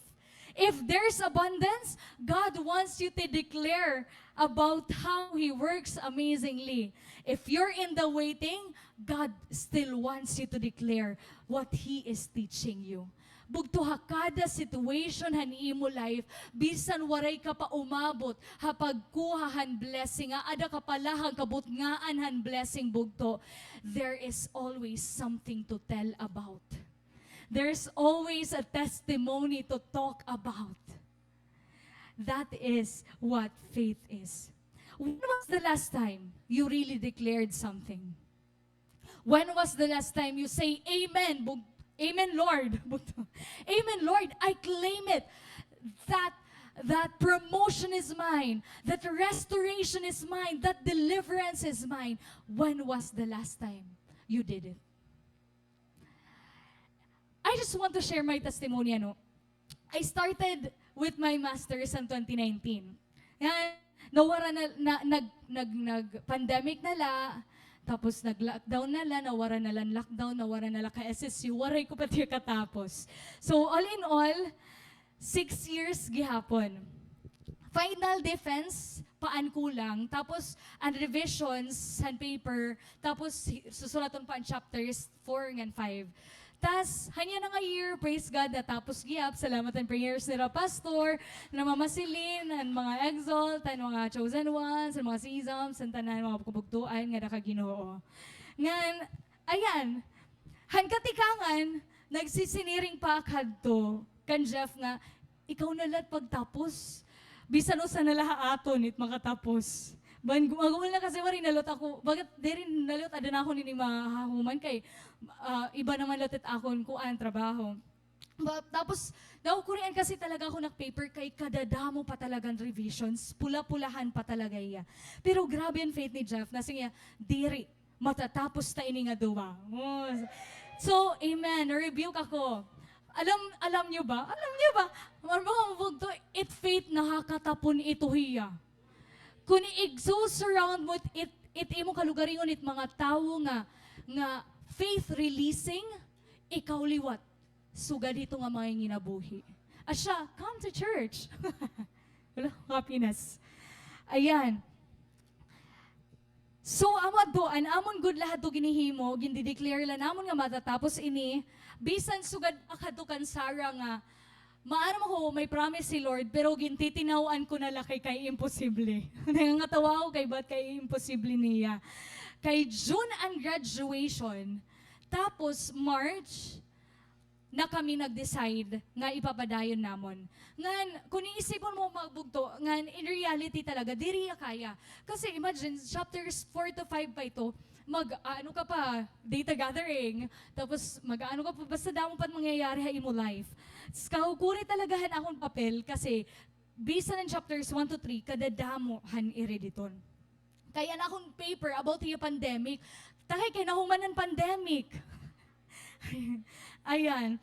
If there's abundance, God wants you to declare about how He works amazingly. If you're in the waiting, God still wants you to declare what He is teaching you. Bugto, ha kada situation han imo life, bisan waray ka pa umabot ha pagkuha han blessing, nga ada ka pa la han kabutngaan han blessing, bugto, there is always something to tell about. There's always a testimony to talk about. That is what faith is. When was the last time you really declared something? When was the last time you say, "Amen, bug-, amen, Lord"? Amen, Lord, I claim it. That, that promotion is mine. That restoration is mine. That deliverance is mine. When was the last time you did it? I just want to share my testimony, ano. I started with my master's in twenty nineteen. Yan, nawara na, na, nag, nag, nag-pandemic na la, tapos nag-lockdown na la, nawara na lang lockdown, nawara na la ka S S U, waray ko pa tiya katapos. So, all in all, six years gihapon. Final defense, pa an kulang. Tapos, an revisions, han paper. Tapos, hi-, susuraton pa an chapters four ngan five. Tas, hanya na nga year, praise God, natapos gihap. Salamat han prayers nira pastor, nira Mama Celine, an mga Exalt, an mga Chosen Ones, an mga Sesame, an tanan, mga kabugtoan, nga naka Ginoo. Ngan, ayan, han katikangan, nagsisiniring pa ak hadto kan Jeff nga, "Ikaw na la it pagtapos. Bisan usa na la ha aton it makatapos." Ban, mag-uol na kasi waray na la it ako, bagat diri na la it ada na ako nini mahahuman kay, ah, iba naman la it akon kuan, trabaho. Ba-, tapos, nakukurian kasi talaga ako nag-paper kay kadadamo pa talaga an revisions, pula-pulahan pa talaga hiya. Pero grabe an faith ni Jeff, nasiring hiya, "Diri, matatapos ta ini nga duha." Oh. So, amen, na-rebuke ako. Alam, alam niyo ba? Alam niyo ba? Mga bugto, it faith nakakatapon ito hiya. Kon igsu-surround mo it, it, it imo kalugaringon it mga tawo nga, nga faith releasing, ikaw liwat sugad hito nga mga nginabuhi. Asya, come to church. Wala, happiness. Ayan. So, amo adto, an amon gud la hadto ginhihimo, gindi-declare la namon nga matatapos ini, bisan sugad ak hadto kan Sarah nga, maaram ako, may promise si Lord, pero gintitinaw-an ko na la kay, kay imposible. Nangangatawa ako kay ba't kay imposible niya. Kay June an graduation, tapos March, na kami nag-decide nga ipapadayon namon. Ngan, kon iisipon mo, mga bugto, ngan in reality talaga, diri hiya kaya. Kasi imagine, chapters four to five pa ito, mag-aano ka pa, data gathering, tapos mag-aano ka pa, basta damo pa it mangyayari ha imo life. S-, kahukuri talaga han akon papel kasi bisan an chapters one to three, kadadamo han irediton. Kay an akon paper about hiya pandemic, takay kay nahuman an pandemic. Ayan.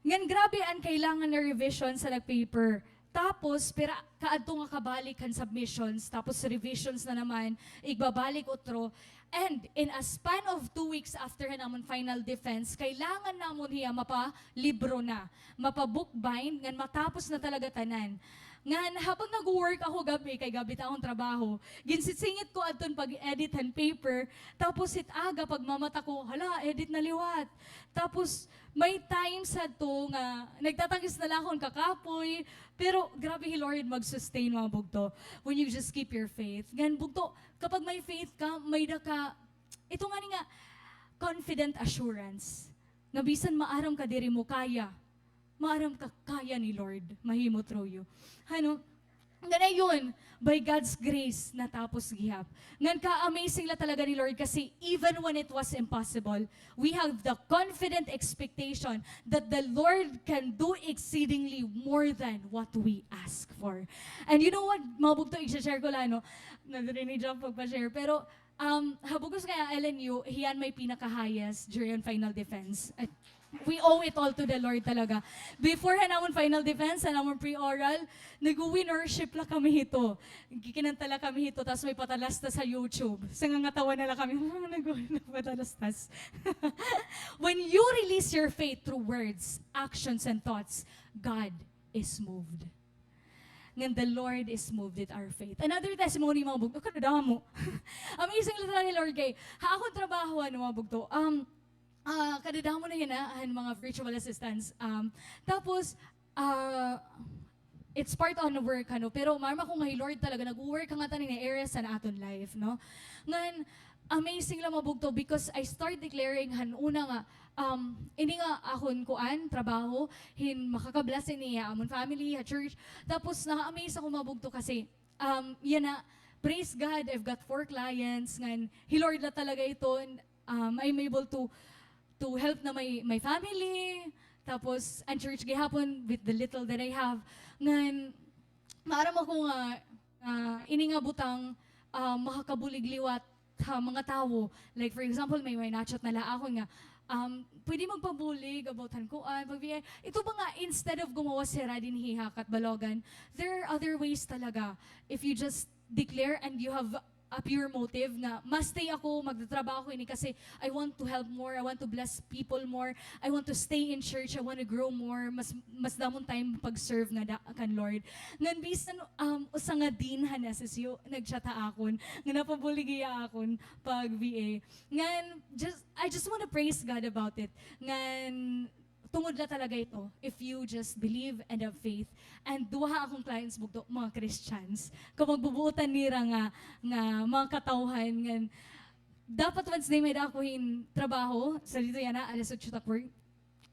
Ngan grabe an kailangan nga revision sa nag-paper. Tapos, pira kaadto nga kabalik han submissions, tapos revisions na naman, igbabalik utro. And in a span of two weeks after han amon final defense, kailangan namon hiya mapa-libro na, mapa-bookbind, ngan matapos na talaga tanan. Ngan habang nag-work ako gab-i, kay gab-i it akon trabaho, ginsisingit ko adton pag-edit han paper, tapos it aga pagmamata ko, hala, edit na liwat. Tapos may times hadto nga nagtatangis na la ako hin kakapoy, pero grabe hi Lord mag-sustain, mga bugto, when you just keep your faith. Ngan bugto, kapag may faith ka, may-ada ka, ito ngani nga, confident assurance, nga bisan maaram ka diri mo kaya, maaram ka kaya ni Lord mahimo through you. Ano? Ngan ayon, by God's grace, natapos gihap. Ngan ka-amazing la talaga ni Lord kasi even when it was impossible, we have the confident expectation that the Lord can do exceedingly more than what we ask for. And you know what, mga bugto, i-share ko la, no? Nadiri ni John pagpa-share, pero Um, ha bug-os nga L N U, hiya an may pinaka-highest during final defense. Ay, we owe it all to the Lord talaga. Before han amon final defense, han amon pre-oral, nag-winnership la kami hito. Gikinanta la kami hito, tas may patalastas ha YouTube. Sa nga ngatawa na la kami, nag-, nagpatalastas. When you release your faith through words, actions, and thoughts, God is moved. Ngan the Lord is moved with our faith. Another testimony, mga bugto, kadadamo. Amazing la talaga ni Lord kay, ha akon trabaho, ano, mga bugto, um, Ah, kadadamo na yana han mga virtual assistants. Um, tapos, ah, it's part on work, ano, pero maaram ako nga hi Lord talaga nag-work ha ngatanan nga areas han aton life, no? Ngan, amazing la, mga bugto, because I start declaring han una nga, um, ini nga akon kuan, trabaho, hin makaka-bless ini ha amon family, ha church. Tapos, na-amaze ako, mga bugto, kasi, um, yana, praise God, I've got four clients, ngan hi Lord la talaga iton, um, I'm able to, to help na my, my family, tapos an church gihapon with the little that I have. Ngan, maaram ako nga, ah, ini nga butang, ah, makakabulig liwat ha mga tawo. Like, for example, may, may na-chat na la akon nga, um, pwede magpabulig about han kuan, pag-V I. Ito ba nga, instead of gumawas hira dinhi ha Catbalogan, there are other ways talaga. If you just declare and you have a pure motive nga, ma-stay ako, magtatrabaho ako ini kasi I want to help more, I want to bless people more, I want to stay in church, I want to grow more, mas, mas damo an time pag-serve ngada kan Lord. Ngan bisan, um, usa nga dean han S S U, nag-chat ha akon, nga napabulig hiya ha akon pag-V A. Ngan, just, I just wanna praise God about it. Ngan, tungod la talaga ito, if you just believe and have faith. And duha ha akon clients, bugto, mga Christians. Kung magbubuotan nira nga, nga mga katawhan, ngan dapat once day may-ada ako hin trabaho, sa dito yana, alas otso ta work.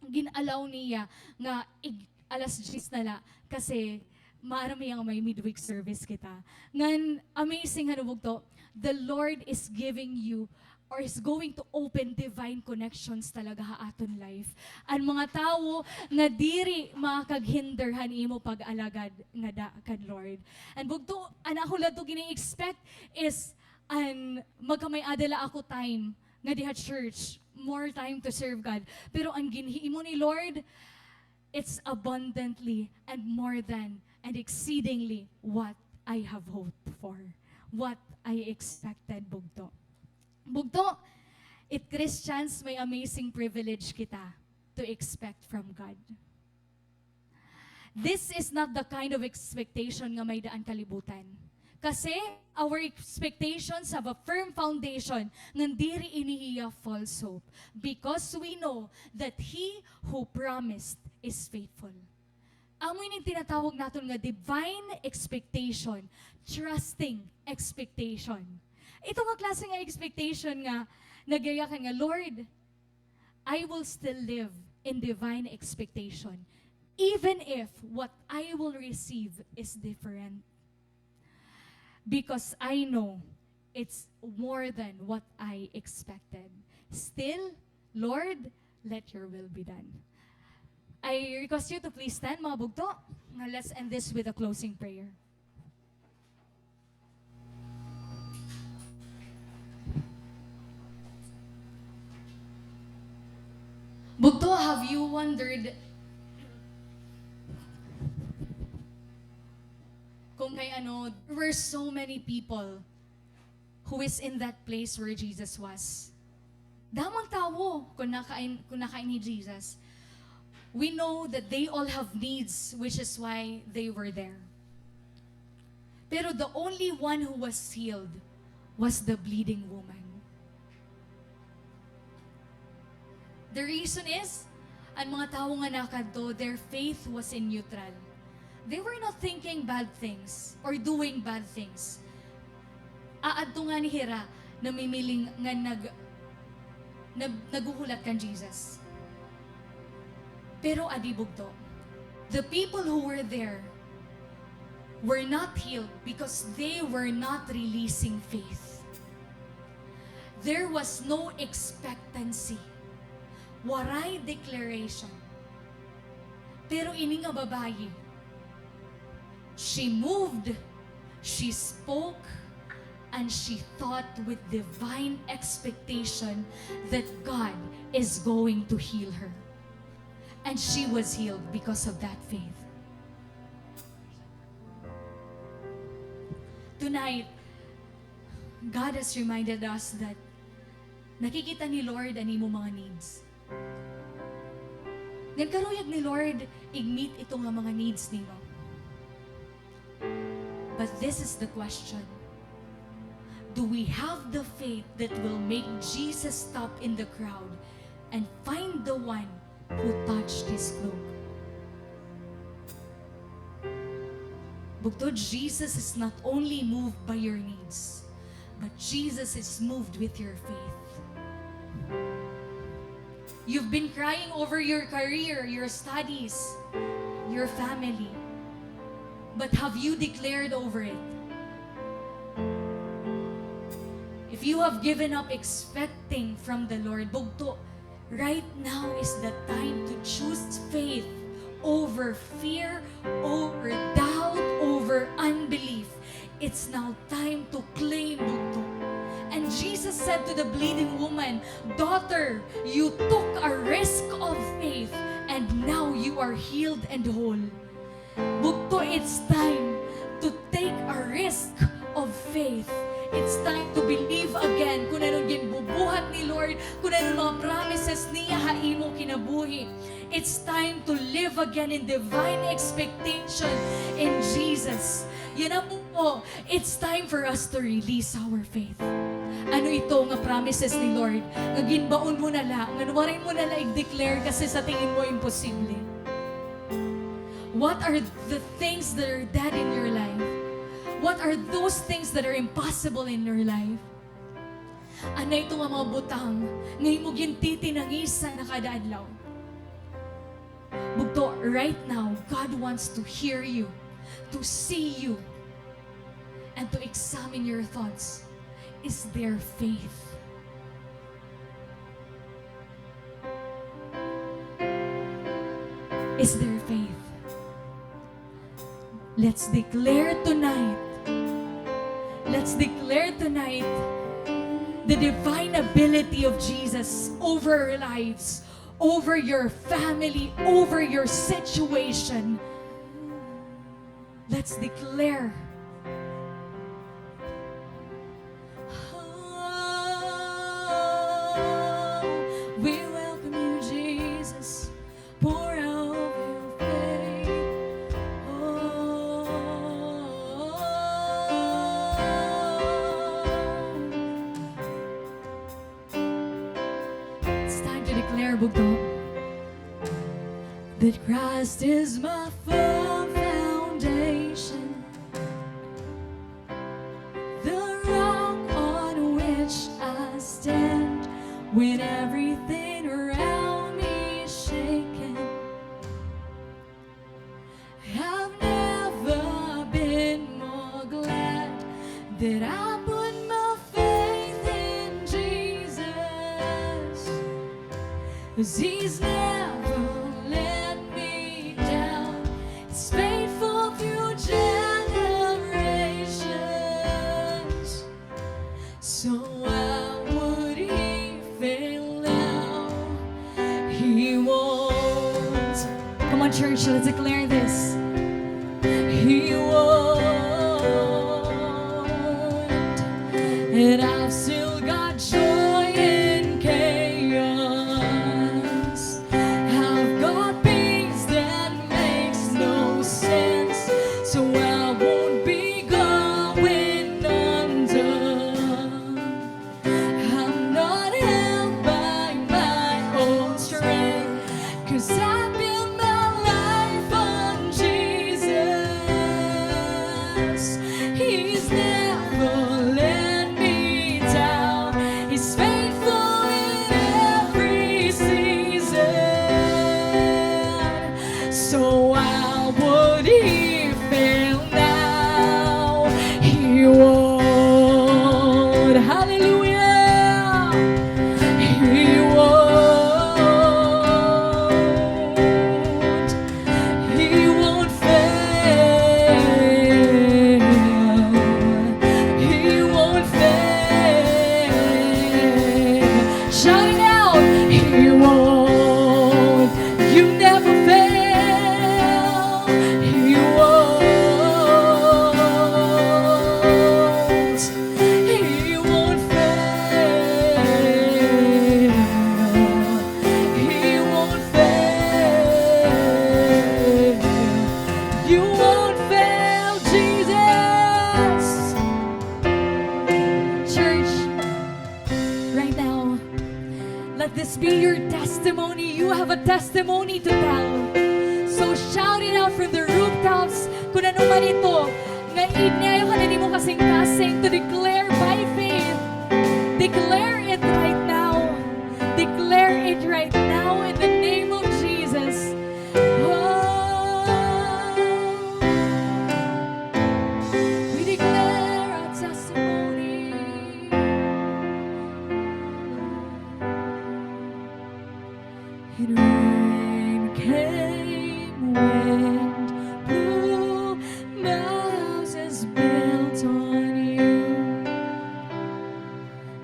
Gin-allow niya nga ig-, alas diyes na la, kasi maaram hiya nga may midweek service kita. Ngan, amazing, ano, bugto, the Lord is giving you or is going to open divine connections talaga ha aton life. An mga tawo nga diri makakaghinder han imo pag-alagad ngada kan Lord. An bugto, an ako la to gini-expect is an magkamay-ada la ako time ngadi ha church, more time to serve God. Pero an ginhimo ni Lord, it's abundantly and more than and exceedingly what I have hoped for, what I expected, bugto. Bugto, it Christians, may amazing privilege kita to expect from God. This is not the kind of expectation nga may-ada an kalibutan. Kasi, our expectations have a firm foundation, ngan diri ini hiya false hope, because we know that He who promised is faithful. Amo ini tinatawag naton nga divine expectation, trusting expectation. Ito nga klase nga expectation nga nagyayakan nga, "Lord, I will still live in divine expectation, even if what I will receive is different. Because I know it's more than what I expected. Still, Lord, let your will be done." I request you to please stand, mga bugto. Now, let's end this with a closing prayer. Bugto, have you wondered kung kay ano, there were so many people who is in that place where Jesus was? Damo an tawo kon nakain, kon nakain hi Jesus. We know that they all have needs, which is why they were there. Pero the only one who was healed was the bleeding woman. The reason is, an mga tawo nga nakadto, their faith was in neutral. They were not thinking bad things or doing bad things. Aadto ngani hira namimiling nga nag-, nag-, naghuhulat kan Jesus. Pero adi bugto, the people who were there were not healed because they were not releasing faith. There was no expectancy. Waray declaration. Pero ini nga babaye, she moved, she spoke, and she thought with divine expectation that God is going to heal her. And she was healed because of that faith. Tonight, God has reminded us that nakikita ni Lord an imo mga needs. Ngan karuyag ni Lord ig-meet ito nga mga needs nimo. But this is the question. Do we have the faith that will make Jesus stop in the crowd and find the one who touched his cloak. Bugto, Jesus is not only moved by your needs, but Jesus is moved with your faith. You've been crying over your career, your studies, your family. But have you declared over it? If you have given up expecting from the Lord, bugto, right now is the time to choose faith over fear, over doubt, over unbelief. It's now time to claim, bugto. And Jesus said to the bleeding woman, "Daughter, you took a risk of faith, and now you are healed and whole." Bugto, it's time to take a risk of faith. It's time to believe again kun ano an ginbubuhat ni Lord, kun ano an mga promises niya ha imo kinabuhi. It's time to live again in divine expectation in Jesus. Yana, bugto, it's time for us to release our faith. Ano ito nga promises ni Lord nga ginbaon mo na la, nga waray mo na la i-declare kasi sa tingin mo imposible? What are the things that are dead in your life? What are those things that are impossible in your life? Ano ito nga mga butang nga imo gintitinangisan na kada adlaw? Bugto, right now, God wants to hear you, to see you, and to examine your thoughts. Is there faith? Is there faith? Let's declare tonight. Let's declare tonight the divine ability of Jesus over our lives, over your family, over your situation. Let's declare. Oh, we welcome you, Jesus. Pour out your faith. Oh. It's time to declare, bugto. That Christ is my firm foundation, the rock on which I stand when everything around me is shaken. I've never been more glad that I put my faith in Jesus, 'cause he's never let me down. He's faithful through generations. So why would he fail now? He won't. Come on, church, let's declare this. He won't. And I've still got joy in chaos. I've got peace that makes no sense, so I won't be going under. I'm not held by my own strength, 'cause I build my life on Jesus. He's never let me down. He's faithful in every season. So why would he fail now? He won't. Hallelujah. He won't. You have a testimony to tell. So shout it out from the rooftops. Kun ano man ito, nga igniayo ka na nimo kasingkasing to declare by faith. Declare it right now. Declare it right now in the name of Jesus. Oh, we declare our testimony. And rain came, wind blew, my house is built on you.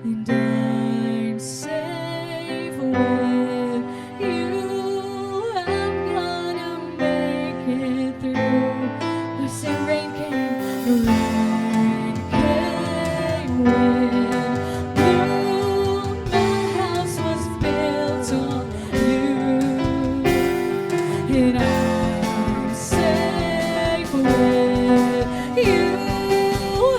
And I'm safe with you. I'm gonna make it through. We say rain came, rain came, wind blew, my house was built on you. And I'm safe with you.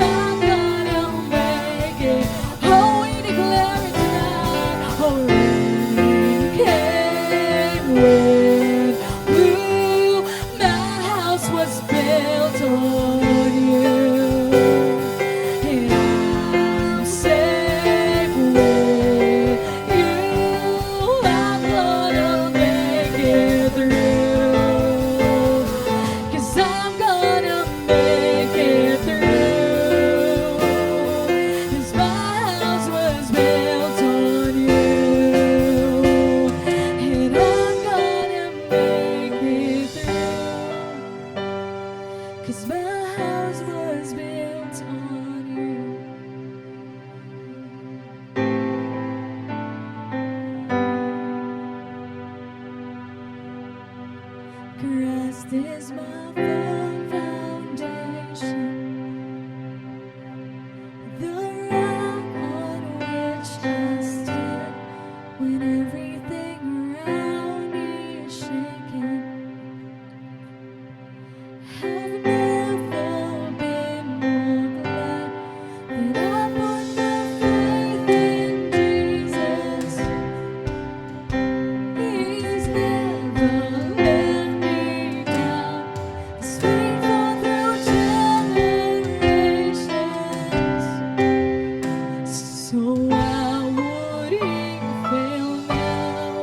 I'm gonna make it. Oh, we declare it tonight. Oh, rain came, wind blew, my house was built on you. And I'm safe with you. I'm gonna make it through. 'Cause I'm gonna make it through. 'Cause my house was built on you. And I'm gonna make it through. 'Cause my house was built on you. Christ is my firm foundation, the rock on which I stand when everything around me is shaking. I've never been more glad that I put my faith in Jesus. He's never let me down. He's faithful through generations. So I wouldn't fail now.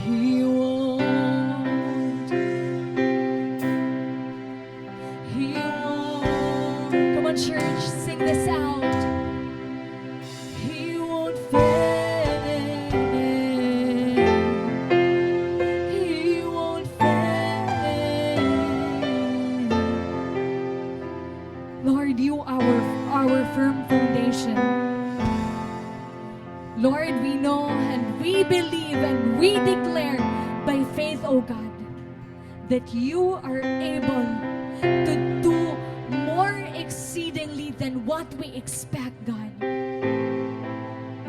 He won't. He won't. Come on, church, sing this out. He won't fail. He won't fail. Lord, you are our firm foundation. Lord, we know and we believe and we declare by faith, O God, that you are able to do more exceedingly than what we expect, God.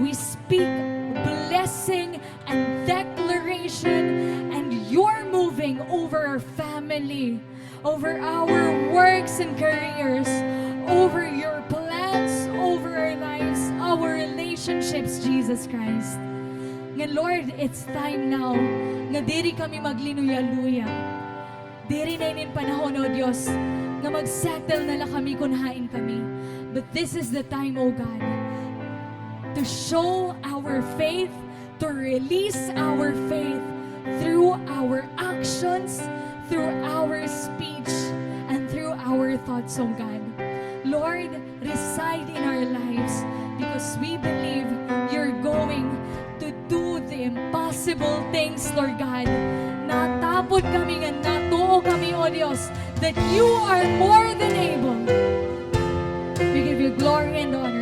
We speak blessing and declaration, and you're moving over our family, over our works and careers, over your plans, over our lives, our relationships, Jesus Christ. Nga, Lord, it's time now nga diri kami magluya-luya. Diri na ini in panahon, O Dios, nga mag-settle na la kami kon hain kami. But this is the time, O God, to show our faith, to release our faith through our actions, through our speech, and through our thoughts, O God. Lord, reside in our lives because we believe you're going to do the impossible things, Lord God. Natapod kami nga natuo kami, O Dios, that you are more than able. We give you glory and honor.